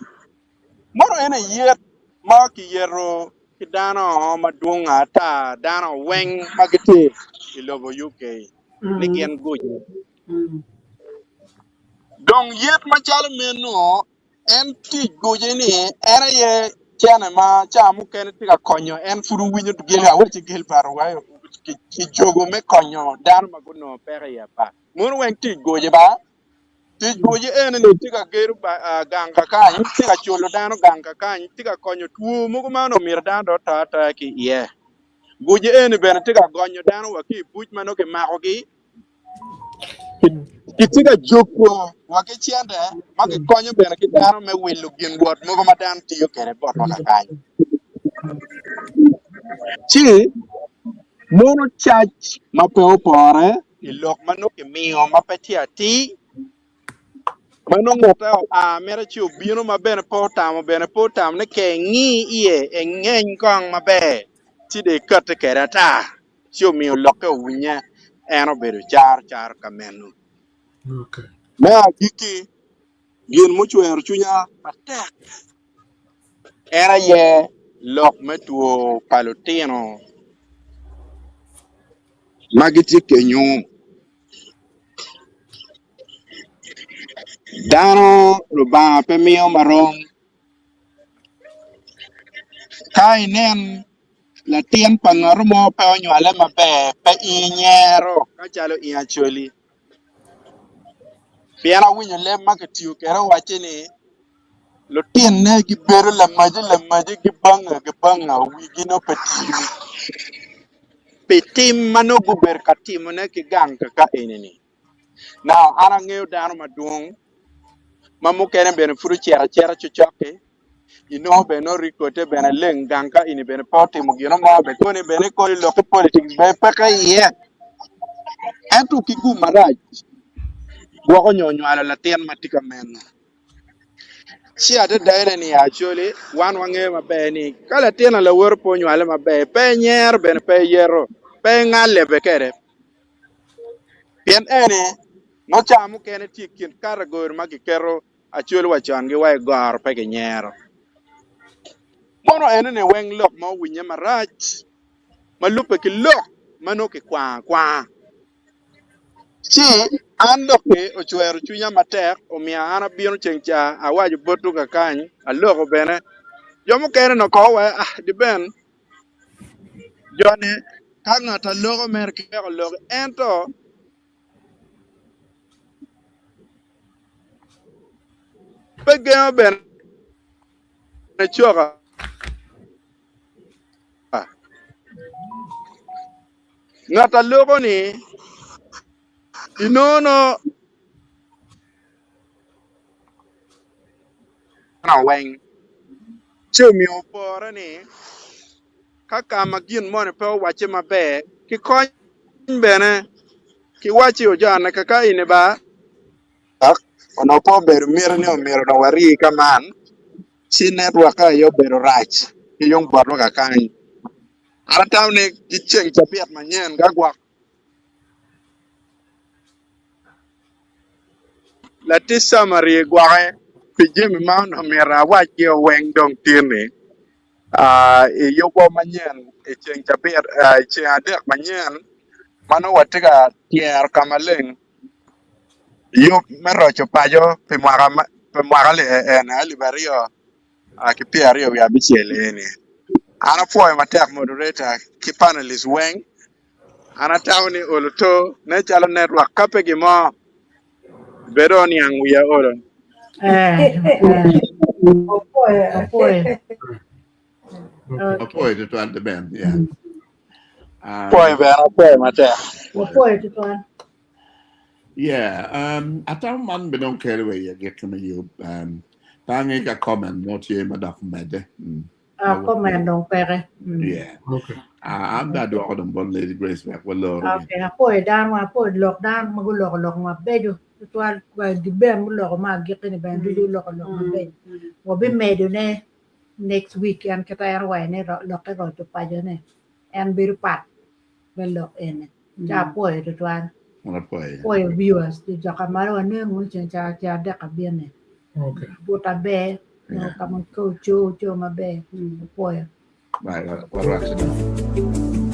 Mono en aye yet ma kiyeto ki dano madwong ata, dano weng ma gitye i lobo UK ni gin guci. Dong yet macalo meno en tic guci-ni en aye cene ma ca mukene tye ka konyo en pud owinyo awacci Gilbert kijogo me konyo dano ma gunongo peko i apar. Mono weng tic guci ba? Tic guci eni-ni tye ka gedo gang kakany, tye ka culo dano gang kakany, tye ka konyo two mogo ma onongo myero dano dong oto atoya ki iye. Guci eni bene tye ka gonyo dano wa ki i buc ma nongo kimakogi. Kitye ka juko wa ki cente ma kikonyo bene ki dano me wilo gin wot mogo ma dano tiyo kwede botwa kakany. Ci mono cac ma pe opore i lok ma nongo kimiyo ma pe tye atir, ma nongo ngete oa mere ci obino ma bene pe otamo bene pe otamo ni ka engi iye engeny kong maber ci dong ekatti kwede ata. ci omiyo lokke owinye, en obedo caro caro ka meno. Okay. Me agikki, gin mucwero cwinya matek en aye lok me two pa lutino ma gitye kenyu. Dano Lubanga pe miyo marom. Ka inen Latin pa ngat mo pe onywale maber, pe inyero ka calo in Acholi. Pien awinyo leb ma kitiyo kwede owacce ni lutinne gibedo lamaci lamaci gibanga gibanga wigi nongo pe tiyo pi tim ma nongo gubedo ka timone ki gang kaka eni-ni. Now an angeyo dano madwong ma mukene bene pud ocito acita cocok-ki inongo bene nongo rikote bene leng gang ka ini bene pe otimo gino mo bene koni bene koni lok ki politics bene peke iye. Ento ki gum marac, gwoko nyo onywalo latin ma tye ka meno. Ci adada ene ni Acholi, wan wangeyo maber ni ka latin a lawote pe onywale maber, pe enyero bene pe eyeto, pe engale bene kwede. Pien ene nongo ca mukene tye i kin kategori ma kiketo Acholi wa con gi wa i goro pe ginyero. Mono enoni weng lok ma owinye marac ma lubbe ki lok ma nongo kikwango akwanga. Ci an lok-ki ocwero cwinya matek, omiyo an abino ceng ca awaco botwu kakany, aloko bene. Jo mukene nongo koko wa, ah, diben jo-ni ka ngat a loko mere kiweko loki, ento pe gengo bene coka. Ngat a loko ni inono weng ci omiyo opore ni ka ka ma gin moni pe owacce maber ki kony bene ki wacci ojone kaka ini ba onongo pe obedo miti ni omyero dong wari ka man ci netwokke aye obedo rac ki yung botwa kakany. An atamo ni ki ceng cabit manyen ka gwok latic Camari gwoke pi jami ma onongo myero awac ki oweng dong tin-ni i yubwa manyen i ceng cabit i ceng adek manyen ma nongo watye ka tyero ka maleng yub me roco paco pi mwaka pi mwaka 2026 eni. An apwoyo matek moderator ki panelist weng. An atamo ni olo to nen calo network ka pe gin mo bedo oniang wiya olo. Opwoyo, opwoyo. Apwoyo tutwal the Ben. Yeah. Apwoyo bene apwoyo matek. Wapwoyo tutwal. Yeah, atamo man bene dong kelo wa i agikki me yub. Pe ange ka comment mo tye ma dok omedde. Ah, comment dong peke. Yeah. Okay. An dong adwoko dong bot Lady Grace wek walor. Okay, apwoyo dano, apwoyo lok dano ma guloko lok mabeco tutwal. Ben guloko ma agikki ni bene ducu guloko lok mabeco. Wabimedone next week en kita en owaco ni lokke roco pacone. En bedo pat me lok eni. Ca apwoyo tutwal. Apwoyo. Apwoyo viewers jo ka malo wanen wunu ceng ca ca adek abine. Okay. Buta ber. Yeah. Ka ma ka oco oco maber. Apwoyo. Bye. Warwako.